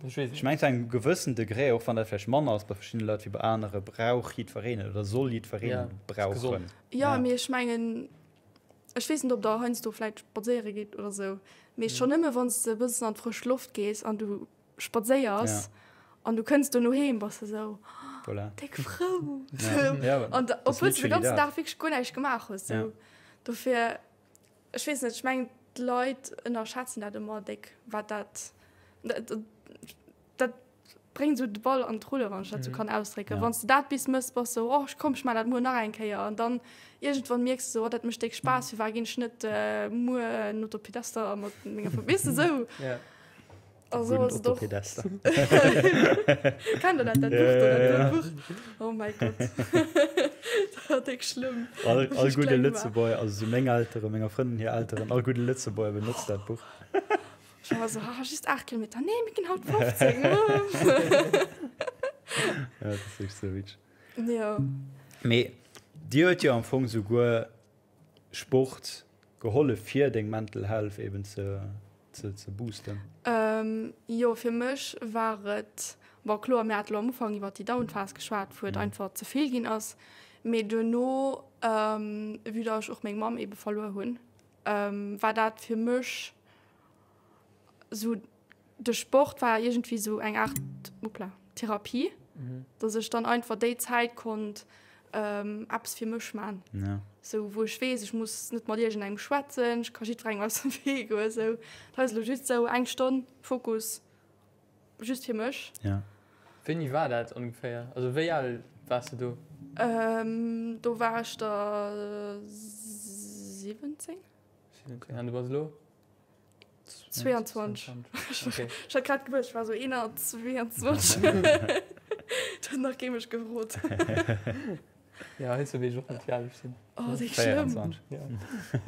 Ech weess Ech mengen zu engem gewëssen Degré, och wann dat vläicht manner ass bei verschiddene Leit wéi bei anere, brauch jiddwereen et oder soll jiddwereen Ja, et ass brauchen. gesond. Ja, Ja. mee ech mengen, ech weess net, ob der heiansdo vläicht spadséiere gitt oder sou, mee schonn nëmme wann s de e bëssen an d'frësch Loft gees an du spadséiers Ja. an du kënns dono heem, bass de sou, Voilà. déck frou. Ja. Sou. Ja, An da, das obwuel s de de literally ganzen dat. Dag wierklech guer näischt gemaach hues. Sou. Ja. Dofir, Ech weess net, ech mengen d'Leit ënnerschätzen dat ëmmer déck, wat dat, dat bréngt esou de Ball an d'Rulle, wann ech dat esou kann ausdrécken. Ja. Wann s de dat bis mëss, bass de esou, oh komm, ech maachen dat muer nach eng Kéier. An dann iergendwann mierks de esou, oh dat mécht déck Spaass, firwat ginn ech net muer no der Pedester mat menger Famill, weess de esou. Ja. Also Guten ass et och. Orthopädester. Kennt der dat, dat Ja, Buch do, ja, dat ja. blot Buch? Oh mäi Gott. Dat war déck schlëmm. All, Wou all ech gudde kleng war. Lëtzebuerger, also sou meng Elteren, menger Frëndin hir Elteren, all gudde Lëtzebuerger benotzt dat Buch. Ech war esou, ah, just 8 Kilometer. Nee, mir ginn haut 15. Ja, dat ass wierklech sou witzeg. Jo. Mee dir huet jo am Fong souguer Sport gehollef fir deng Mental Health eben ze ze ze boosten? Jo, fir mech war et. Bon, kloer, mir hate lo am Ufank iwwer déi Down-Phas geschwat, wou et einfach ze vill ginn ass. Mee duerno, vue datt ech och meng Mamm eebe verluer hunn, war dat fir mech esou, de Sport war iergendwéi esou eng Aart, hoppla, Therapie, datt ech dann einfach déi Zäit konnt eppes fir mech man. Sou wou ech weess, ech muss net mat iergendengem schwätzen, ech ka jiddwerengem aus dem Wee goen. Sou, dat ass elo just sou eng Stonn Fokus. Just fir mech. Ja. Wéini war dat ongeféier? Also wéi al waars de do? Ähm, do war ech der 17. 17, an du bass elo? 22. Okay. Ech hat grad gewuess, ech war sou 21. Do huet nach kee mech gefrot. Ja, heiansdo weess ech och net, wéi al ech sinn. Oh, déi schlëmm. 24. Ja,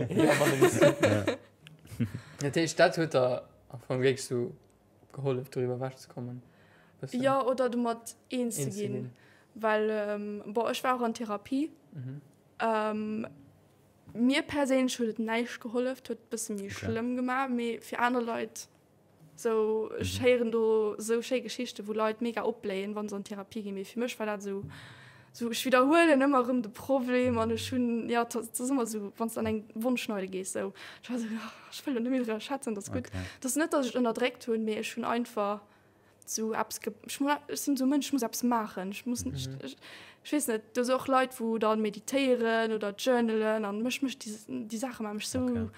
ja wann e bis. Dat heescht, dat huet der am Fong wierklech sou Gehollef doriwwer ewech ze kommen? Bëssen? Jo, oder domat eens ze ginn. Well, bon, ech war och an Therapie. Mhm. Mir perséinlech huet et näischt gehollef, huet et bësse méi schlëmm gemaach, mee fir aner Leit, sou, ech héieren do sou schéi Geschichten, wou Leit mega opbléien, wa se an Therapie ginn, mee fir mech war dat esou, sou, ech widderhuelen ëmmer erëm de Problem an ech hunn, jo, et ass ëmmer esou, wann s de an eng Wonn schneide gees, sou, ech war esou, Ech wëll lo net méi driwwer schwätzen, dat ass gutt. Okay. Dat ass net, datt ech et ënnerdréckt hunn, mee ech hunn einfach sou eppes ge ech mu ech sinn esou e Mënsch, ech muss eppes maachen. Ech muss ech Mhm. ech ech weess net, do si och Leit, wou dann meditéieren oder journalen an mech mécht déi déi Saache maache mech sou Okay.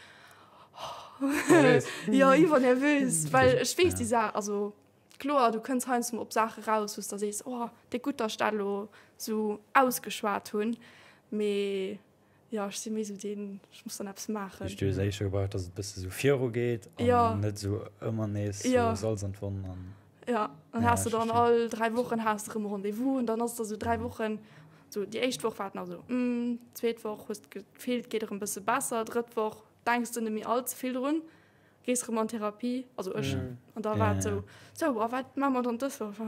Nervös. jo, iwwernervös, well ech weess Ja. déi Saach, also kloer, du kënns heiansdo op Saache raus, wou s de da sees, oh, déck gutt, datt ech dat elo sou ausgeschwat hunn, mee Jo, ech si méi sou deen, ech muss dann eppes maachen. Ech du hues éischter gebraucht, dass et bësse sou viru geet an Ja. net sou ëmmer nees sou Ja. Salz an d'Wonn an. Ja, dann Ja, has de ech dann verstinn. all 3 Wochen has de rëm e Rendez-vous an dann ass da sou 3 Wochen, sou déi éischt Woch war et nach sou mm, zweet Woch hues de d'Gefill, et geet erëm bësse besser, drëtt Woch denks de net méi all ze vill drun. Gees rëm an Therapie, also ech, an da war et sou, sou, a wat maache mer dann dës Woch?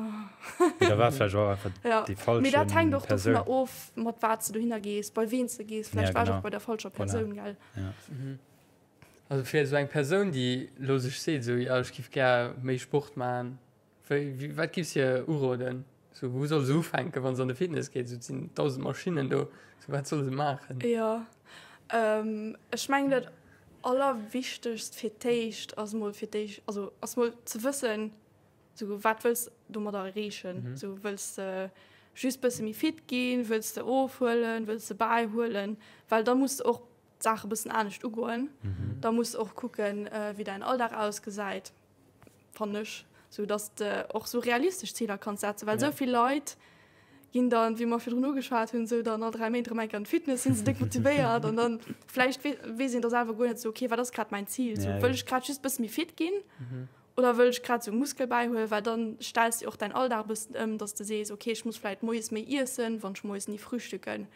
Mee da war vläicht och einfach Ja, déi falsche mee dat hänkt och Persoun. dovunner of, mat wat s de dohinner gees, bei ween s de gees. Vläicht Ja, war ech genau. och bei der falscher Voilà. Persoun, gell? Ja. Also fir esou eng Persoun, déi elo sech seet, esou, jo, ech giff gär méi Sport maachen, Wéi, wéi, wat giffs hir uroden? Sou, wou soll se ufänken, wann se an de Fitness geet? Sou, et sinn 1.000 Maschinnen do. Sou, wat soll se maachen? Jo, ech mengen dat allerwichtegst fir d'éischt ass mol fir d'éischt, also ass mol ze wëssen, sou wat wëlls domadder erreechen? Sou wëlls de just bësse méi fit ginn, wëlls de ofhuelen, wëlls de bäihuelen? Well da muss de och d'Saache bëssen anescht ugoen. Da muss de och kucken, wéi däin Alldag ausgesäit. fannen ech, sou dass de och sou realistesch Ziler kanns setzen, well sou vill Leit ginn dann, wéi mer virdrun ugeschwat hunn, sou dann all 3 Méint erëm eng Kéier an d'Fitness, sinn se déck motivéiert an dann vläicht weess een da selwer guer net sou, okay, wat ass grad mäin Zil, sou wëll ech grad just e bësse méi fit ginn oder wëll ech grad sou Muskel bäihuelen, well dann stells de och däin Alldag e bëssen ëm, dass de sees, okay, ech muss vläicht moies méi iessen, wann ech moies ni frühstücken.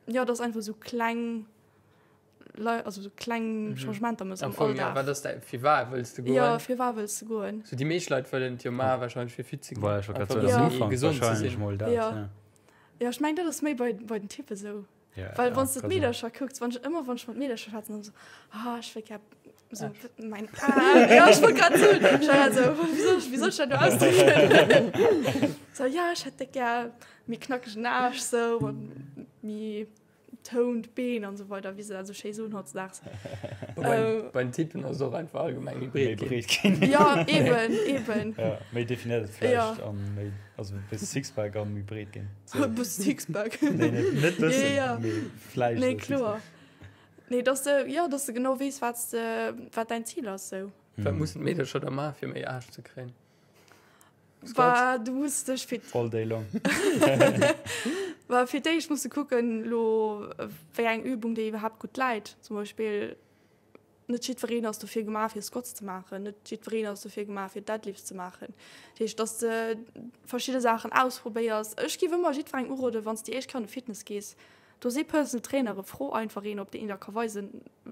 Jo, dass einfach sou kleng. Lei also so kleng mhm. Changementer muss am Alldag. Ja, wat ass däi, fir wat wëlls du goen? Ja, fir wat wëlls du goen? So déi meescht Leit wëllen et jo maachen, wahrscheinlech fir fit ze ginn. Voilà, ich wollt grad Einfach soen, am méi Ufank gesond ze wahrscheinlech sinn. mol dat, Ja. ja. Ja, ech meng dat ass méi bei, bei den Typen sou. Ja, Well ja, wann s du kann d'Meedercher kucks, wann ech ëmmer wann ech mat Meedercher schwätzen, dann so, ah, ech wëll gär so mein Aarm. Ja, ech wollt grad soen, ech war grad so, wéi soll ech, wéi soll ech dat elo ausdrécken? So, ja, ech hätt déck gär méi knackegen Aarsch sou an méi Toned Been an esou weider, wéi se dat esou schéi soen hautdesdaags. Bei, bei den Typen ass et och einfach allgemeng méi breet Méi ginn. breet ginn. Ja, eben, eben. Ja, méi definéiert Fleisch Ja. an méi, also e bësse Sixpack an méi breet ginn. E bësse Sixpack. Nee, net, net bëssen, Ja, ja. mee Fleisch. Nee, oder kloer. Nee, dass de, ja, dass de genau weess, wat s de, wat däin Zil ass, sou. Wat mussen d'Meedercher da maachen, fir méi Aarsch ze kréien? Bah, du muss dech fir All day long. Bah, fir d'éischt muss de kucken lo wéi eng Übung dir iwwerhaapt gutt läit. Zum Beispill net jiddwereen ass dofir gemaach fir Squats ze maachen, net jiddwereen ass dofir gemaach fir Deadlifts ze maachen. Dat heescht, dass de verschidde Saachen ausprobéiers. Ech géif ëmmer jiddwerengem uroden, wann s de déi éischt Kéier an de Fitness gees, do si Personal Trainere, fro einfach een, ob deen der ka weisen,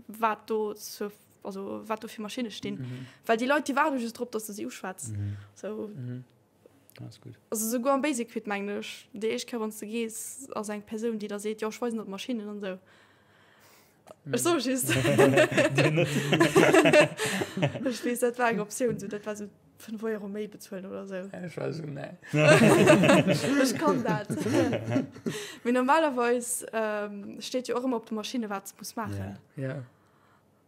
wat do zur also wat do fir Maschinne stinn. Mhm. Well déi Leit, déi waarde just drop, dass du si uschwätz. Mhm. So. Mhm. Das gut. Also souguer am Basic Fit mengen ech, déi éischt Kéier wann s de gees, ass eng Persoun, déi der seet, jo ech weisen der d'Maschinnen an esou. Ech soe just. Dir net. Ech weess, dat war eng Optioun, sou dat war sou. 5 Euro méi bezuelen oder sou. Ech war sou, nee. Ech kann dat. Mee normalerweis steet jo och ëmmer op de Maschinne wat s muss maachen. Ja.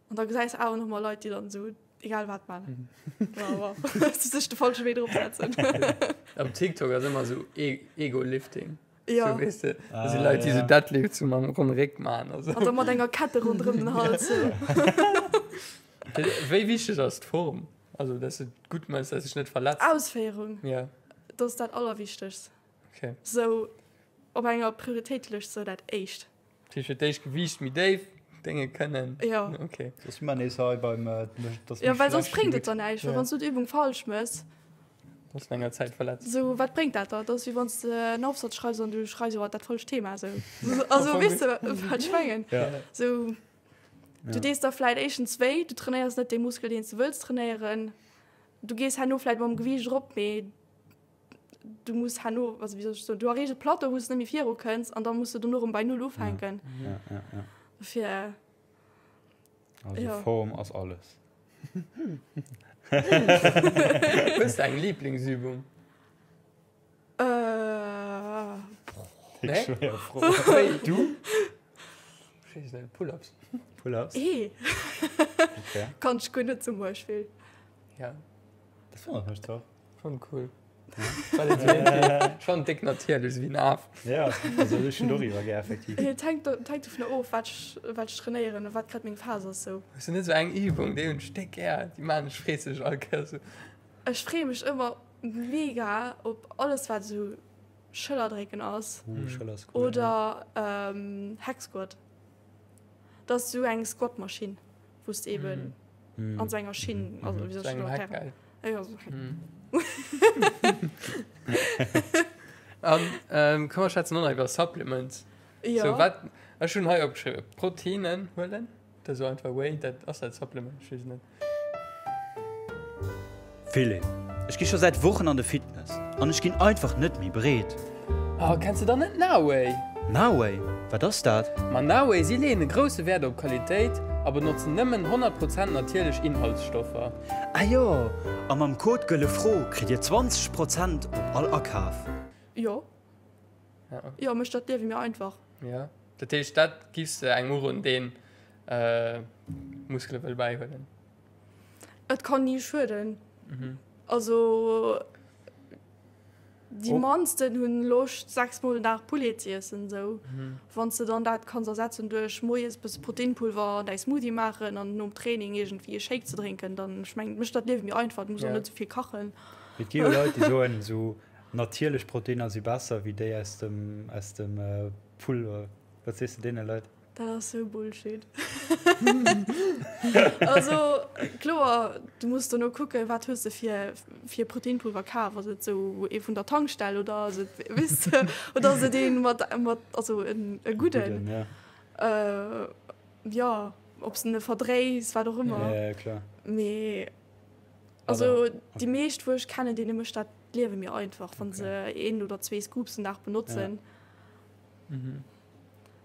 An da gesäis awer nach mol Leit, déi dann sou egal wat maachen. Si sech de falsche Wee drop setzen. Op TikTok ass ëmmer sou Ego-Lifting. Ja. Sou, weess de, da si Leit, déi sou Deadlifts sou mam ronne Réck maachen a sou. An da mat enger Kette ronderëm den Hals sou. Wéi wichteg ass d'Form? Also, dass du et gutt méchs, dass du dech net verletz. Ausféierung. Ja. Dat ass dat Allerwichtegst. Okay. Sou op enger Prioritéitelëscht sou dat éischt. Dat heescht fir d'éischt Gewiicht méi déif dénge kënnen. Ja. Okay. Soss si mer nees hei beim et ass Ja, méi well soss schlecht wéi bréngt et gutt. der näischt, well Ja. wann s du d'Übung falsch méchs. Bass no enger Zäit verletzt. Sou, wat bréngt dat der? Dat ass wéi wann s de en Aufsatz schreifs an du schreifs iwwer dat falscht Thema sou. Also weess de wat ech mengen? Ja. Sou. Du Ja. dees der vläit éischtens wéi, du trainéiers net dee Muskel, deen s de wëlls trainéieren. Du gees herno vläit mam Gewiicht erop, mee du muss herno, also wéi soll ech soen, du erreechs e Plateau, wou s de net méi viru kënns an da muss de dono erëm bei Null ufänken. Ja, ja, ja. Dofir, Also Ja. Form ass alles. Hues de eng Lieblingsübung? Äh, Nee? Schwéier Fro. Wéi? Du? Ech weess net, Pull-ups. Pull-ups? Ee. Okay. Kann ech guer net zum Beispill. Ja, Dat wonnert mech doch. schon cool. Well et irgendwie schon dick natierlech wéi en Af. Ja, also ech hunn doriwwer gär effektiv. Et hänkt, et hänkt dovunner of, wat ech, wat ech trainéieren a wat grad meng Phas ass sou. Hues du net sou eng Übung, déi hunn ech déck gär, déi maan ech freeseg all Kéier sou. Ech freeë mech ëmmer mega op alles wat esou Schëllerdrécken ass. Uh, Schëller ass cool. Oder ähm, Hack Squat. Dat ass sou eng Squatmaschinn, wou s de eben Mm. an sou enger Schinn, also wéi soll Sou ech engem dat Hack, erklären? gell? Ja, sou Hack. An ähm, komm mer schwätzen och nach iwwer Supplements. Ja. So, wat, ech hunn hei opgeschriwwen, Proteinen huelen. Dat ass einfach Whey, dat ass dat Supplement, ech weess et net. Philipp, ech gi scho säit Wochen an de Fitness an ech ginn einfach net méi breet. Oh, kenns de dann net Noway? Noway? Wat ass dat? Ma Noway, si leeën e grousse Wäert op Qualitéit a benotzen nëmmen 100 Prozent natierlech Inhaltsstoffer. Ah jo, a mam Code GëlleFro kritt dir 20 Prozent op all Akaf. Jo. Jo, mécht dat d'Liewe méi einfach. Jo, dat heescht, dat giffs de engem uroden, deen Muskele wëll bäihuelen? Et kann ni schueden. Also déi mannsten hunn Loscht 6 mol den Dag Poulet z'iessen esou. Wann s de dann dat kanns ersetzen duerch moies bësse Proteinpulver an däi Smoothie maachen an nom Training iergendwéi e Shake ze drénken, dann ech mengen mécht dat d'Liewe méi einfach. Du muss och net esou vill kachen. Et gi jo Leit déi soen esou natierlech Proteiner si besser wéi déi aus dem aus dem Pulver. Wat sees de deene Leit? Dat ass sou Bullshit. Also kloer, du muss dono kucken, wat hues de fir fir Proteinpulver kaf. Ass et sou ee vun der Tankstell oder ass et weess de oder ass et een mat mat also en e gudden. Gudden, ja. Äh, jo, ob s de en verdréis, wat och ëmmer. Ja, ja, kloer. Mee also déi meescht wou ech kennen, deene mécht dat d'Liewe méi einfach, wann se een oder zwee Scoops den Dag benotzen.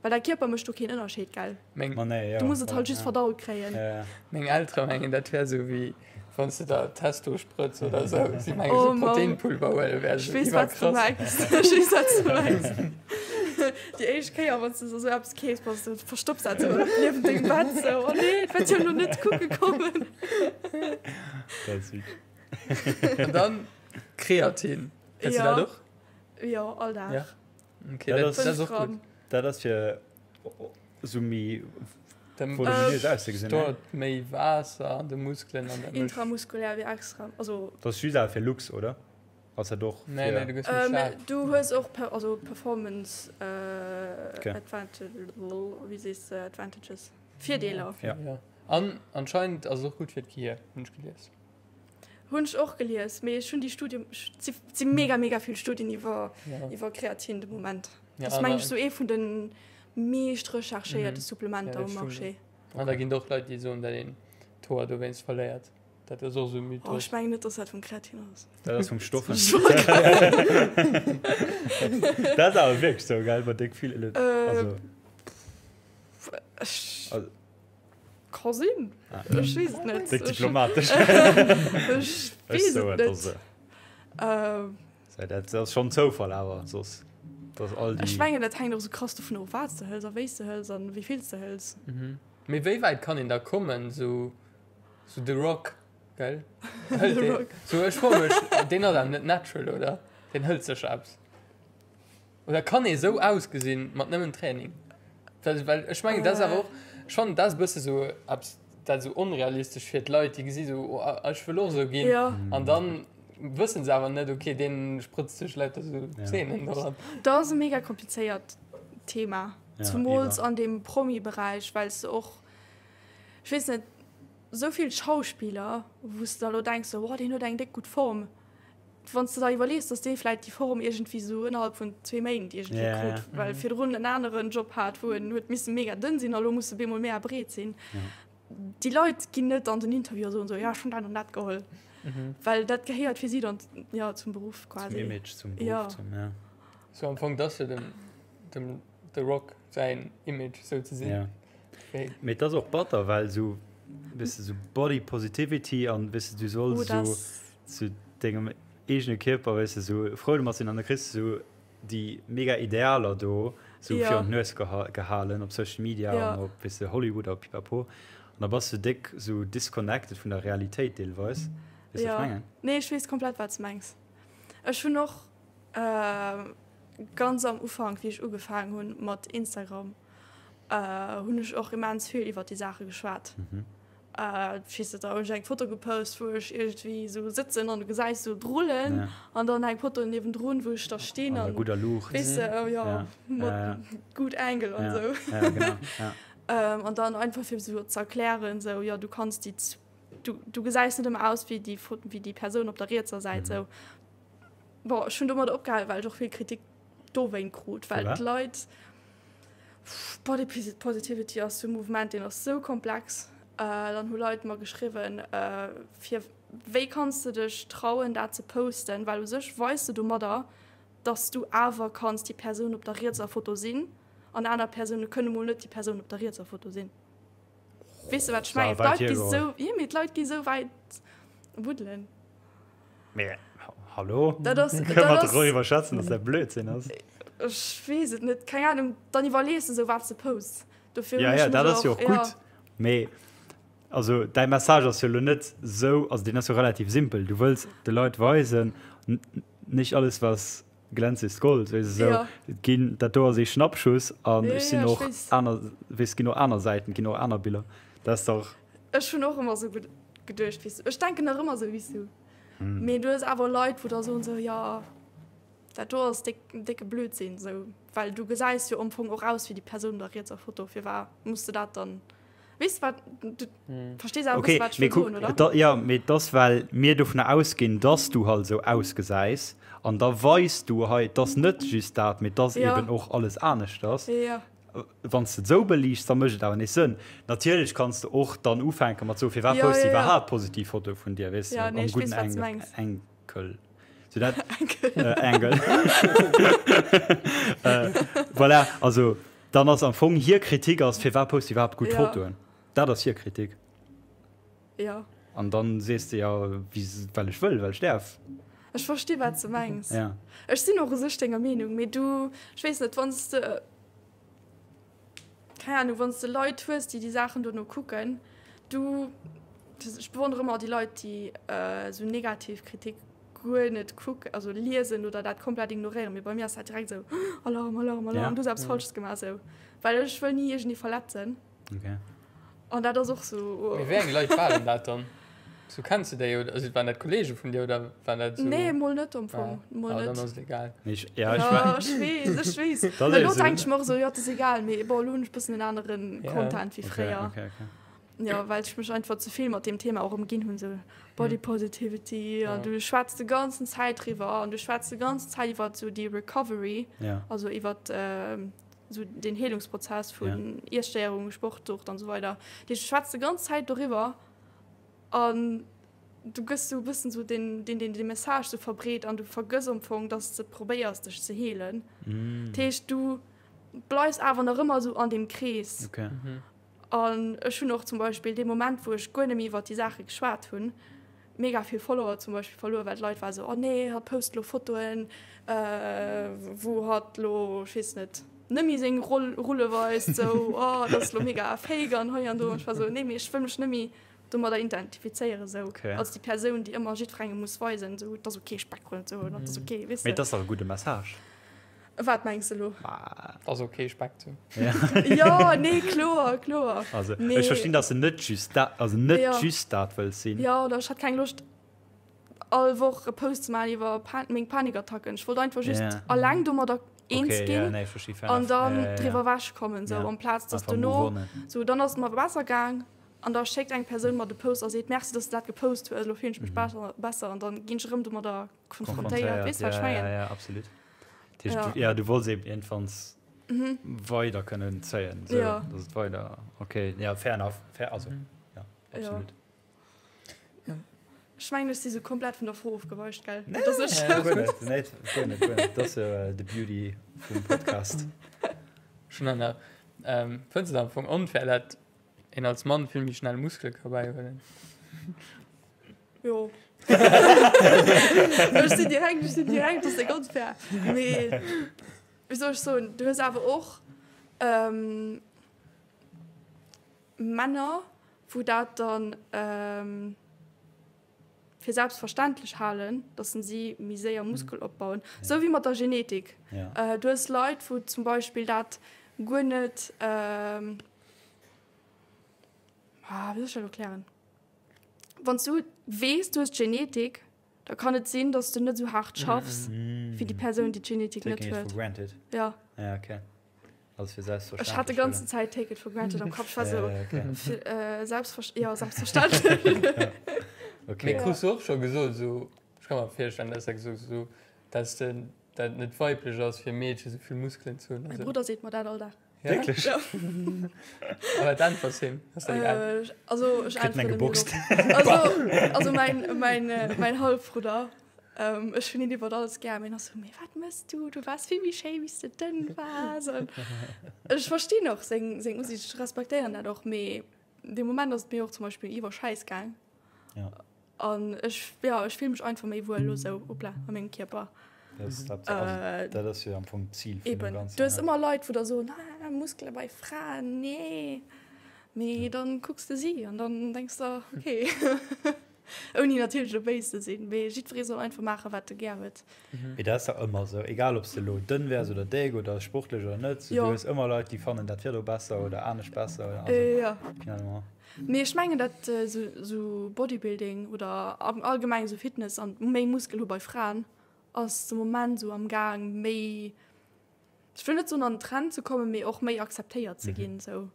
Well däi Kierper mécht do keen Ënnerscheed, gell? Meng, Ma nee, ja, Du muss et halt just ja. verdaut kréien. Ja, ja. meng Eltere mengen, dat wär sou wéi wann s de der Testo sprëtz oder sou. Si mengen, Oh sou Mann. Proteinpulver huele wär Ech sou weess, wat s du iwwerkrass. mengs. Ech weess, wat s du mengs. Déi éischt Kéier, wann s du sou eppes keefs, bass du, verstopps dat sou niewent dengem Bett, sou, Oh nee, et wäert jo elo net kucke kommen. Dat ass süß. An dann Kreatin. Kennst du Ja. dat och? Jo, all Dag. Ja. Okay, Dat dat, ass- dat ass och 5 gutt. Gramm. Dat ass fir sou méi Dann voluminös auszesinn. ne? stoert méi Waasser an de Muskelen an dat mécht. Intramuskulär wéi extra. Also, Dat ass just awer fir Looks, oder? Ass dat och Nee, fir. nee, du gëss méi ähm, staark. du hues och per, also Performance äh, Okay. Advantage, wéi sees de, Advantages, Virdeeler. Ja. Ja. An anscheinend ass et och gutt fir d'Gehir, hunn ech gelies. Hunn ech och gelies, mee ech hunn déi Studie, et si mega mega vill Studien iwwer Ja. iwwer Kreatin de Moment. Ja, Dat ass meng an ech sou ee vun de meescht recherchéierte Mhm. Supplementer Ja, dat um stimmt. Marché. An da ginn et och Leit, déi soen, datt een d'Hoer dowéinst verléiert. Dat ass och esou e Oh, Mythos. ech mengen net, datt dat vum Kreatin ass. Dat ass vum Stoffen. Dat ass awer wierklech sou, gell, bei déck vill Ele Äh, also, Ech also. Ka sinn. Ech weess et net. Déck diplomatesch. Ech weess et net. Dat ass schonn Zoufall awer soss. Dass all déi. Ech mengen dat hänkt och sou krass dovun of wat s de hëls a wéi s de hëls an wéi vill s de hëls. Mee wéi wäit kann een da kommen, sou sou The Rock, gell? Hëlt The deen, Rock. sou ech froe mech, deen ass awer net natural, oder? Deen hëlt sécher eppes. Oder kann ee sou ausgesinn mat nëmmen Training? Well, well ech mengen, dat ass awer och, ech fannen, dat ass e bësse sou eppes, dat esou onrealistesch fir d'Leit, déi gesi sou, oh, ech wëll och sou ginn. Ja. An dann wëssen se awer net, okay, deen sprëtzt sech lauter sou Zeenen dran. Dat ass e mega komplizéiert Thema, Ja, zumools iwwer. an deem Promi-Beräich, well s de och, ech weess net, sou vill Schauspiller, wou s de da lo denks, sou, oh, deen huet eng déck gutt Form. Wann s de der iwwerlees, dass dee vläit déi Form iergendwéi sou ënnerhalb vun zwee Méint iergendwéi Ja, krut, ja. well virdrun en aneren Job hat, wou en huet misse mega dënn sinn a lo muss e bemol mega breet sinn. Déi Leit ginn net an den Interview a soen sou, jo ech hunn dat an dat geholl, well dat gehéiert fir si dann, jo, zum Beruff Zum quasi. Image, zum Beruff, Ja. zum, ja. Sou am Fong, dat ass jo dem, dem The Rock säin Image souzesinn. Ja. Mee et ass och batter, well sou, weess de, sou Body Positivity an, weess de, du solls Oh, sou das. zu dengem eegene Kierper, weess de, sou frou domat sinn an da kriss de sou déi mega Idealer do sou Ja. virun d'Nues geha gehalen op Social Media Ja. an op, weess de, Hollywood a pipapo. An da bass du déck sou disconnected vun der Realitéit deelweis. Weess de, wat Ja. ech mengen? Nee, ech weess komplett, wat s de mengs. Ech hunn och ganz am Ufank, wéi ech ugefaangen hunn mat Instagram, hunn ech och immens vill iwwer déi Saache geschwat. Mhm. Ech weess net, da hunn ech eng Foto gepost, wou ech iergendwéi esou sëtzen an du gesäis esou d'Rullen Ja. an dann eng Foto niewendrun, wou ech da stinn An der an gudder Luucht. weess de, oh jo, Ja. mat Ja, ja. good angle an Ja. esou. Ja, genau. Ja. An dann einfach fir esou ze erklären, esou, jo, du kanns déi, du, du gesäis net ëmmer aus wéi déi Foto, wéi déi Persoun op der rietser Säit, Mhm. esou. Bon, ech hunn domat opgehal, well ech och vill Kritik dowéint krut, well Firwat? d'Leit, Body Positivity ass sou e Mouvement, deen ass sou komplex. Dann hu Leit mer geschriwwen, fir wéi kanns de dech trauen, dat ze posten, well u sech weis de domadder, dass du awer kanns déi Persoun op der rietser Foto sinn an aner Persoune kënne mol net déi Persoun op der rietser Foto sinn. Weess de, wat ech mengen? D'Leit gi sou, jo, mee d'Leit gi sou wäit buddelen. Mee hallo? Dat ass, Kënne dat mer ass, doriwwer schwätzen, dass dat Blödsinn ass? Ech weess et net, keng Ahnung. Dann iwwerlees de sou, wat s de posts. Dofir hunn Ja, ech ja, mech dat ass jo och, och gutt. ja. Mee also däi Message ass jo elo net sou, also deen ass jo relativ simpel. Du wëlls de Leit weisen, nicht alles was glänzt ist Gold, weess de sou. Ja. Et ginn, dat do ass ee Schnappschuss an Ja, ech sinn ja, ech och weess. aner, weess, et ginn och aner Säiten, et ginn och aner Biller. Dat ass dach. Ech hunn och ëmmer sou geduecht, weess du. Ech denken nach ëmmer sou wéi s du. Mee du hues awer Leit, wou da soen sou, jo, dat do ass déck, décke Blödsinn, sou, well du gesäis jo am Fong och aus wéi déi Persoun da riets a Foto, firwat muss de dat dann, weess de wat, du verstees awer e Okay, bësse wat ech mee wëll kuck, soen, oder? da, jo, mee et ass well mir dovunner ausginn, dass du halt esou ausgesäis an da weis du hei, et ass net just dat, mee et ass Jo. eben och alles aneschters. Jo, jo. Wann s de et esou beliichts, da mécht et awer nees Sënn. Natierlech kanns de och dann ufänke mat soen, firwat Ja, posts de ja, ja. iwwerhaapt positiv Fotoe vun dir, weess de, Ja, nee, am ech weess, gudden wat s Eng mengs. Enkel. Sou dat, Enkel. äh, Angle. äh, voilà, also dann ass am Fong hir Kritik ass, firwat posts de iwwerhaapt gutt Ja. Fotoen? Dat ass hir Kritik. Ja. An dann sees de jo, wéi, well ech wëll, well ech däerf. Ech versti wat s de mengs. Ja. Ech sinn och u sech denger Meenung, mee du, ech weess net, wann s de, keng Ahnung, wann s de Leit hues, déi déi Saachen dono kucken, du, ech bewonnere ëmmer déi Leit, déi esou negativ Kritik guer net kucken, also liesen oder dat komplett ignoréieren, mee bei mir ass dat direkt esou, Alarm, Alarm, Alarm, Ja. du hues eppes Falsches gemaach, esou, well ech wëll ni iergendee verletzen. Okay. An dat ass och sou. Mee wéi eng Leit waren dat dann? Sou kenns de déi oder also waren dat Kollege vun dir oder waren dat sou? Nee, mol net am Fong. Mol Ah, net. dann ass et egal. Nee, ech, ja, ech Ja, war. ech weess, ech weess. Dat ass Elo sou. denke ech mer och sou, jo, et ass egal, mee bon, elo hunn ech bëssen en aneren Ja. Content wéi Okay, fréier. okay, okay. Ja, well ech mech einfach ze vill mat deem Thema och ëmginn hunn, sou Body Positivity an Ja. du schwätz de ganzen Zäit driwwer an du schwätz de ganzen Zäit iwwer sou déi Recovery, Ja. also iwwer sou den Heelungsprozess vun ja. Iesstéierung, Sportsucht an so weider. Déi schwätzt de ganz Zäit doriwwer an du gëss so bëssen so den, den, den, den Message so verbreet an du vergëss am Fong, dass du probéiers dech ze heelen. Mm. Dat heescht, du bleifs awer nach ëmmer so an dem Krees. Okay. Mhm. An ech hunn och zum Beispill dee Moment, wou ech guer net méi iwwert déi Saache geschwat hunn, mega vill Follower zum Beispill verluer, well d'Leit ware sou, oh nee, hatt post elo Fotoen, wou hatt elo, ech weess net, net méi seng Rulle weist, sou, oh dat ass elo mega fake an hei an do. An ech war sou, nee, mee ech wëll mech net méi domadder identifizéieren, sou als déi Persoun, déi ëmmer jiddwerengem muss weisen, sou, et ass ok Speckrullen ze hunn, et ass ok, weess de. Mee et ass dach e gudde Message. Wat mengs de lo? Ass ok Speck ze hunn. Jo, nee, kloer, kloer. Also ech verstinn, dass de net just dat, also net just dat wëlls sinn. Jo, oder ech hat keng Loscht all Woch e Post ze maachen iwwer meng Panikattacken. Ech wollt einfach just alleng domadder eens ginn an dann driwwer ewech kommen, sou amplaz dass dono, sou dann ass et mer besser gaang an da schéckt eng Persoun mer de Post a seet Merci, dass de dat gepost hues, elo fillen ech mech besser an dann ginn ech erëm domadder konfrontéiert, weess wat ech mengen? Ja, ja, absolut. Dat heescht, ja. du wollts eben iergendwanns mhm. weider kënnen zéien, so, ja. dass et weider, okay, ja, fair enough, fair, also, mhm. ja, absolut. Ja. Ech mengen, ech si sou komplett vun der Fro ofgeweicht, gell? Nee, das ist nee, guer net, nee, guer net, guer net. Das ist jo the beauty vum Podcast. Schon an der, ähm, fënns du dat am Fong onfair, dat een als Mann vill méi schnell Muskele ka bäihuelen? Jo. Ech sinn direkt, ech sinn direkt, dat ass ganz fair. Mee wéi soll ech soen, du hues awer och ähm, Männer, wou dat dann ähm, fir selbstverständlech halen, dass si méi séier Muskel opbauen. Sou wéi mat der Genetik. Ja. Äh, du hues Leit, wou zum Beispill dat guer net, ähm, ah, wéi soll ech dat erklären? Wann s du weess, du hues d'Genetik, da kann et sinn, dass du net esou haart schaffs wéi déi Persoun, déi d'Genetik net Taking it huet. for granted. Ja. Ja, okay. Alles fir Ech hat de selbstverständlech ganzen huelen. Zäit take it for granted am Kapp. Ech war Ja, esou, ja, okay. fir, äh, selbstver ja, selbstverständlech. Okay. Mee krus du och scho gesot, esou, ech ka mer virstellen, dass dat gesot esou, dass de dat net weiblech ass fir Meedche sou vill Muskelen ze hunn. Mäi Brudder seet mer dat all Dag. Ja? Wierklech? Ja. A wat äntwers him? Ass dat egal? Äh, also ech Kritt en eng äntweren him geboxt. elo. Also, also mäin, mäin, äh, mäin Halfbrudder, ähm, ech hunn hien iwwert alles gär, mee en ass sou, mee wat mëss du? Du waars vill méi schéi wéi s de dënn waars. An ech verstinn och seng, seng Usiicht, ech respektéieren dat och, mee dee Moment ass et mir och zum Beispill iwwer Schäiss gaang. Ja. An ech, jo, ech fill mech einfach méi wuel elo sou, hoppla, a mengem Kierper. Dat ass d'Haaptsaach. Also, dat ass jo am Fong d'Zil vun dem Eben. Ganzen. Du hues ëmmer Leit, wou da soen, ah, Muskele bei Fraen, nee. Mee dann kucks de si an dann denks de, okay. Ouni natierlech elo béis ze sinn, mee jiddweree soll einfach maachen, wat e gär huet. Mee dat ass dach ëmmer esou, egal ob s de elo dënn wäers oder déck oder sportlech oder net, du hues ëmmer Leit, déi fannen dat virdru besser oder anescht besser oder, also Jo. finalement. Mee ech mengen dat esou Bodybuilding oder allgemeng esou Fitness an méi Muskel hu bei Fraen ass de Moment esou am Gaang méi, ech wëll net soen an den Trend ze kommen, mee och méi akzeptéiert ze ginn esou.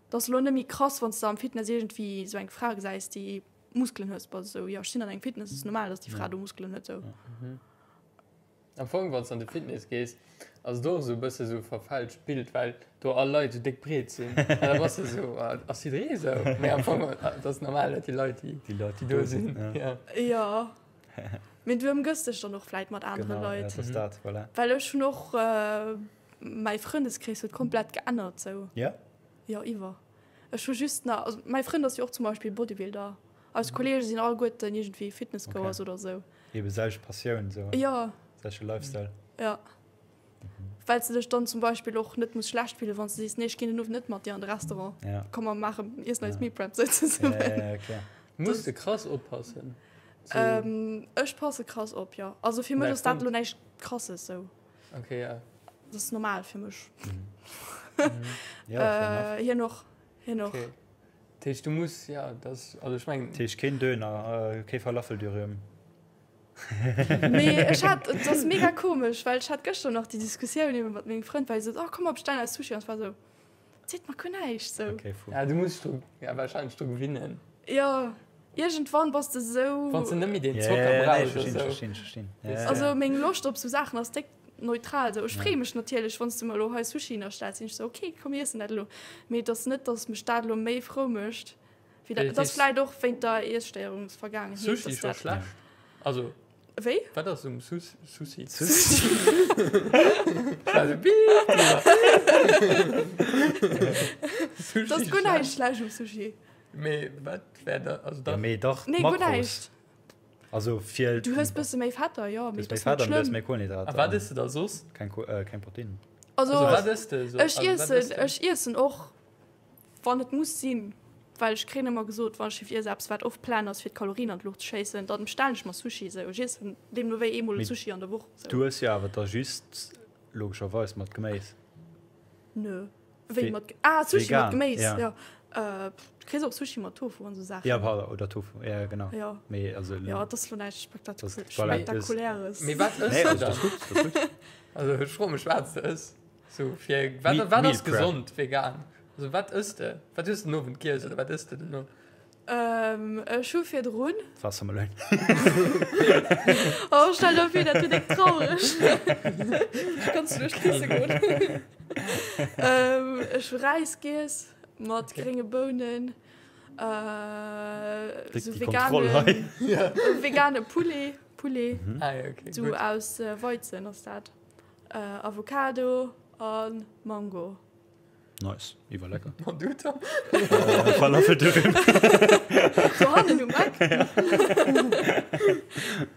Et ass elo net méi krass wann s de am Fitness iergendwéi esou eng Fra gesäis déi Muskelen huet, bass esou jo ech sinn an engem Fitness, et ass normal dass déi Fra do Muskelen huet esou. Am Fong, wann s de an de Fitness gees, ass et och esou e bësse sou e verfälscht Bild, well do all Leit sou déck breet sinn. An da bass de sou, ass jidderee sou? Mee am Fong, et ass normal, dat déi Leit, déi Leit, do sinn, ja. Jo, mee du ëmgëss dech dann och vläit mat anere Leit. Genau, dat ass dat, voilà. Well ech hunn och, mäi Frëndeskrees huet komplett geännert sou. Jo? Jo, iwwer. Ech hu just nach, also mäi Frënd ass jo och zum Beispill Bodybuilder. Eis Kollege sinn alleguerten iergendwéi Fitnessgoers okay. oder sou. Eben selwecht Passioun sou. Ja. Selwechte Lifestyle. Ja. Well s de dech dann zum Beispill och net muss schlecht fillen, wann s de sees, nee, ech ginn den Owend net mat dir an de Restaurant. Ja. Komm mer maachen, iessen eis Meal Prep sou zesummen. Ja, ja, ja, klar. Muss de krass oppassen? So. Ähm, ech passe krass op, jo. Also fir mech ass dat elo näischt Krasses sou. Okay, ja. Dat ass normal fir mech. Mhm. Ja, fair enough. Äh, hien och. Hien och. Okay. Dat heescht, du muss, ja, dat, also ech mengen. Dat heescht, keen Döner, kee Falafeldürüm. Mee ech hat, et ass mega komesch, well ech hat gëschter nach déi Diskussioun ebe mat mengem Frënd, well hie sot, oh komm mer bestellen eis Sushi an ech war esou, et seet mer guer näischt sou. Okay, fu. Ja, du muss dech dru, ja, wahrscheinlech dru gewinnen. Jo, iergendwann bass de sou. Wann s de net méi deen Ja, Zocker ja, nee, brauchs ech oder verstinn, sou. verstinn, verstinn. Ja, ja, ja. Also meng Loscht op sou Saachen ass déck neutral sou. Ech freeë mech natierlech, wann s du mer elo hei Sushi ënnerstells, sinn ech sou, okay, komm mir iessen dat elo. Mee et ass net, datt mech dat elo méi frou mécht wéi dat. Et ass vläit och wéint der Iesstéierungsvergaangenheet, Sushi datt scho dat. schlecht? Also. Wéi? Wat ass um Sus Sushi? Sushi. Also, biip, driwwer. Sushi Dat ass guer näischt schlecht um Sushi. Mee wat wär da, also Ja, da. mee dach, Nee, guer d'Makros. näischt. Also fir. Du hues bësse méi Fetter, jo, Du mee hues méi dat ass net Fetter, du hues schlëmm. méi Kohlenhydrater. A wat ëss de da soss? Keng, Ko äh, keng Proteinen. Also, Also wat ëss de so? ech Also, wat iessen, ëss de? ech iessen och, wann et muss sinn, well ech kréien ëmmer gesot, wann ech géif iesse eppes wat off plan ass, fir d'Kalorien an d'Luucht ze schéissen, dann bestellen ech mer Sushi esou. Ech iessen deemno wéi eemol Mee Sushi an der Woch esou. Du hues jo awer da just logescherweis mat Geméis. Nö. Wéi Ve mat, ah Sushi mat vegan, Geméis, ja. jo. Äh, pff, du kriss och Sushi mat Tofu an esou Saachen. Ja, pardon, oder Tofu, ja genau. Jo. Mee also. Jo, et ass lo näischt Das, voilà, das, Spektakuläres. Mee wat ëss nee, de also, dann? das gutt, das gutt. Also ech froe mech wat s de ëss. So fir wat, Meal, wat Meal ass Prep. gesond vegan? Also wat ëss de? Wat hues de den Owend giess oder wat ëss de dono? Ähm, ech hu virdrun. Waassermeloun. Oh, stell der vir, dat wier déck traureg. Kanns du duerch d'Pisse goen. Ähm, ech hu Räis giess mat Okay. grénge Bounen, äh, Déck sou déi Kontroll hei. vegane, vegane Poulet, Poulet, Mhm. Ah ja, okay, sou gutt. aus äh, Weizen ass dat. Äh, Avocado a Mango. Nice, iwwer lecker. An du, Tom? Äh, Falafeldürüm. Do hannen um Eck.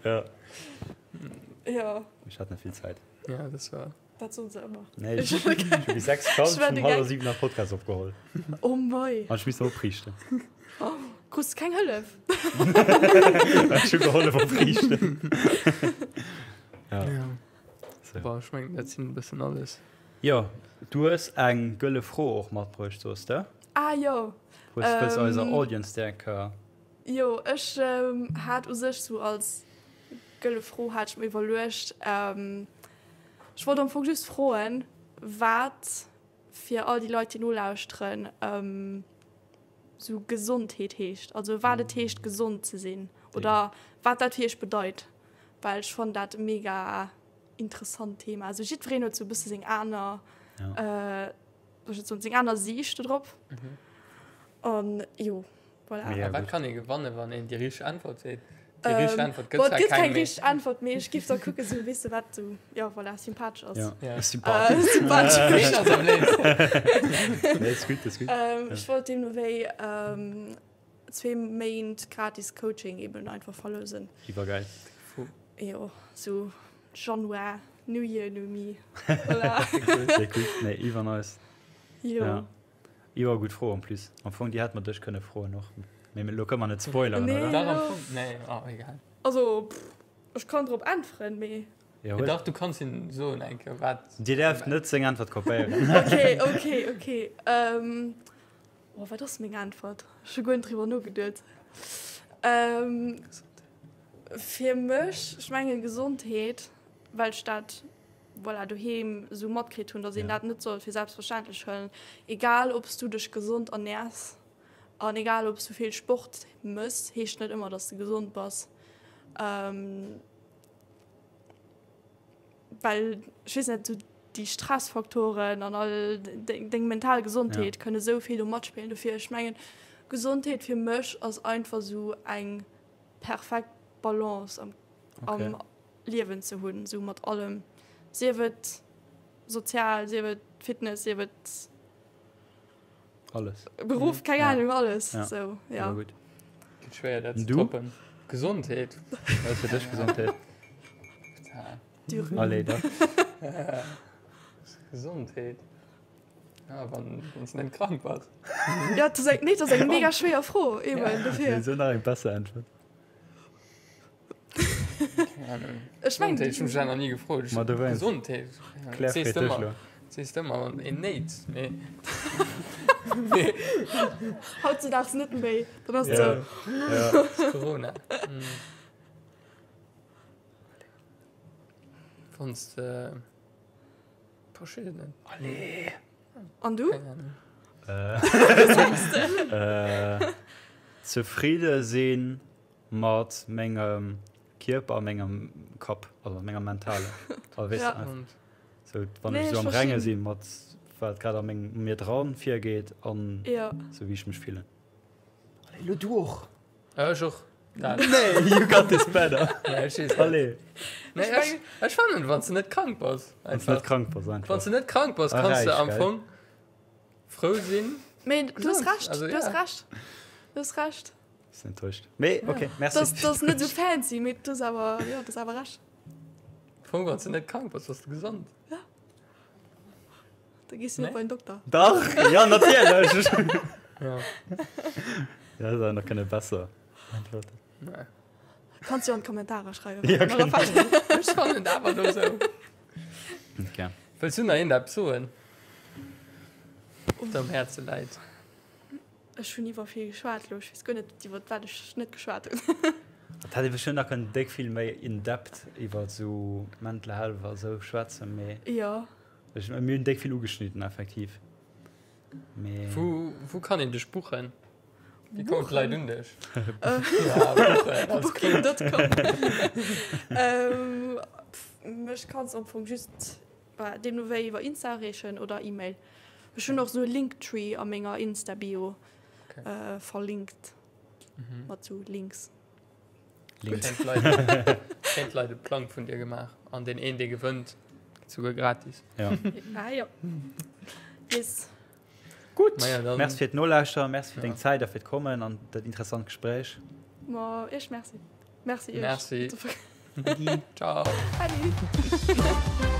Ja. Ja, Ich hatte nicht viel Zeit. Ja, das war. dat soen se ëmmer. Nee, ich, ich hab bis 6 Ich ich war um de halber Gag. 7 nach Podcast opgeholt. Oh mei. An ich misste opriichten. Oh, krus du keng Hëllef? Ich hab geholfen opriichten. Ja. Ja. So. Boah, ech mengen, dat sinn e bëssen alles. Jo, du hues eng gëlle Fro och matbruecht, soos de? Ah jo. Hues wëlls eiser Ähm, Audience der eng Kéier. Jo, ech hat u sech sou als gëlle Fro hat ech mer iwwerluecht, ech wollt am Fong just froen, wat fir all déi Leit, déi nolauschteren, sou Gesondheet heescht, also wat et heescht gesond ze sinn oder wat dat fir iech bedeit, well ech fannen dat e mega interessant Thema. Also jiddwereen huet sou e bësse seng aner, Ja. äh, soll ech et soen, seng aner Siicht do drop. An jo, voilà. Mega A wat gutt. kann ee gewannen, wann een déi richteg Äntwert seet? Déi richteg Ähm, Äntwert gëtt Bon, et zwar gëtt keng, keng mee richteg Äntwert, mee ech giff da kucken, sou weess de wat sou, jo voilà, sympathesch ass. Ja. Ja. Sympathesch. Äh, sympathesch. Ween ass am léifsten? Nee, ist gutt, ist gutt. Ähm, ech wollt deemno wéi ähm, zwee Méint gratis Coaching eben einfach verlousen. Iwwergeil. Fu. Jo, sou Januar, New Year, New Me. Voilà. Sehr gutt. Nee, iwwer nice. Jo. Ja. Iwwer gutt Fro en plus. Am Fong, déi hätt mer dech kënne froen och. Mee lo kënne mer net spoileren, Nee. oder? Dach, am Fong, nee, oh, egal. Also, pff, ech kann drop äntweren, mee. Ja, Ja, huet. dach, du kanns him soen eng Kéier, wat. Dir däerft net seng Äntwert kopéieren. Okay, okay, okay. Ähm, oh, wat ass meng Äntwert? Ech hu guer net driwwer nogeduet. Ähm, fir mech, ech mengen Gesondheet, well ech dat, voilà, doheem esou matkritt hunn, dass een Ja. dat net soll fir selbstverständlech huelen, egal ob s du dech gesond ernährs an egal ob s du vill Sport mëss, heescht net ëmmer, dass s de gesond bass. Ähm, well ech weess net, esou déi Stressfaktoren an all deng, deng mental Gesondheet Ja. kënne esou vill do matspillen. Dofir, ech mengen, Gesondheet fir mech ass einfach esou eng perfekt Balance am, Okay. am Liewen ze hunn, esou mat allem, sief et sozial, sief et Fitness, sief et Alles. Beruff, keng Ja. Ahnung, alles. Ja. Sou, Ja. ja. Gutt. Gëtt schwéier, dat ze Du? toppen. Gesondheet. Wat ass fir dech Gesondheet? Dürüm. Allez, da. Gesondheet. Ja, wann wann s net krank bass. Ja, dat ass eng, nee, dat ass eng mega schwéier Fro, eben, Ja. dofir. Wéi nach eng besser Äntwert? Keng Ahnung. Ech mengen, Gesondheet, ech hu mech dat nach ni gefrot. Ech- Ma du wéinst. Gesondheet. Ja, Claire sees freet du dech ëmmer. lo. Sees du ëmmer, wann een néit, mee. Mee. Hautzedaags net méi, dann ass et Ja. sou. Ja. Das ist Corona. Mm. Wanns de. Boah, ech weess et net. Allez. An du? Keng Ahnung. Äh, äh, zefridde sinn mat mengem Kierper a mengem Kapp, also mat menger mentalen. Also, weess Ja. de, einfach Und sou, wann Nee, ech sou ech am Renge verstinn. sinn mat wat grad a meng, mir dran virgeet an Ja. sou wéi ech mech fillen. Allez, lo du och! Ja, ech och. Dat. Nee, you got this better. Ja, ech weess net. Allez. Nee, ech, ech fannen, wann s du net krank bass. Wann s du net Einfach. krank bass, einfach. Wann s du net krank bass, A kanns du räich, am gell? Fong frou sinn. Mee du hues Recht, du hues Recht, du hues Recht. Ass enttäuscht. Mee okay, merci. Dat ass net esou fancy, mee du hues awer, jo, du hues awer Recht. Am Fong, wann s du net krank bass, bass du gesond. Ja. Da gees du net bei den Dokter. Dach, ja, natierlech. Ja. Ja, dat ass nach kënne besser äntwerten. Nee. Kanns jo an d'Kommentarer schreiwen. Ja, genau. Ech fannen et awer elo sou. Okay. Wëlls du nach iergend eppes soen, wat der um Häerze läit? Ech hunn iwwer vill geschwat elo. Ech weess guer net, iwwer wat ech net geschwat hunn. Et hätt ee bestëmmt nach kënnen déck vill méi in depth iwwer esou Mental Health a sou schwätzen, mee Jo. ech, mir hunn déck vill ugeschnidden effektiv. Mee. Wou, wou kann een dech buchen? Wéi kommen d'Leit un dech? Booking.com. Mech kanns am Fong just deemno wéi iwwer Insta erreechen oder E-Mail. Ech hunn och sou e Linktree a menger Insta-Bio verlinkt mat sou Links. Links. Kréien d'Leit e Plang vun dir gemaach an deen een dee gewënnt kritt souguer gratis. Ja. Ah jo. Yes. Gutt. Maja, dann. Merci fir d'Nolauschteren, merci fir Ja. deng Zäit a fir d'Kommen an dat interessant Gespréich. Ma iech merci. Merci iech. Merci. Adi. Ciao. Adi.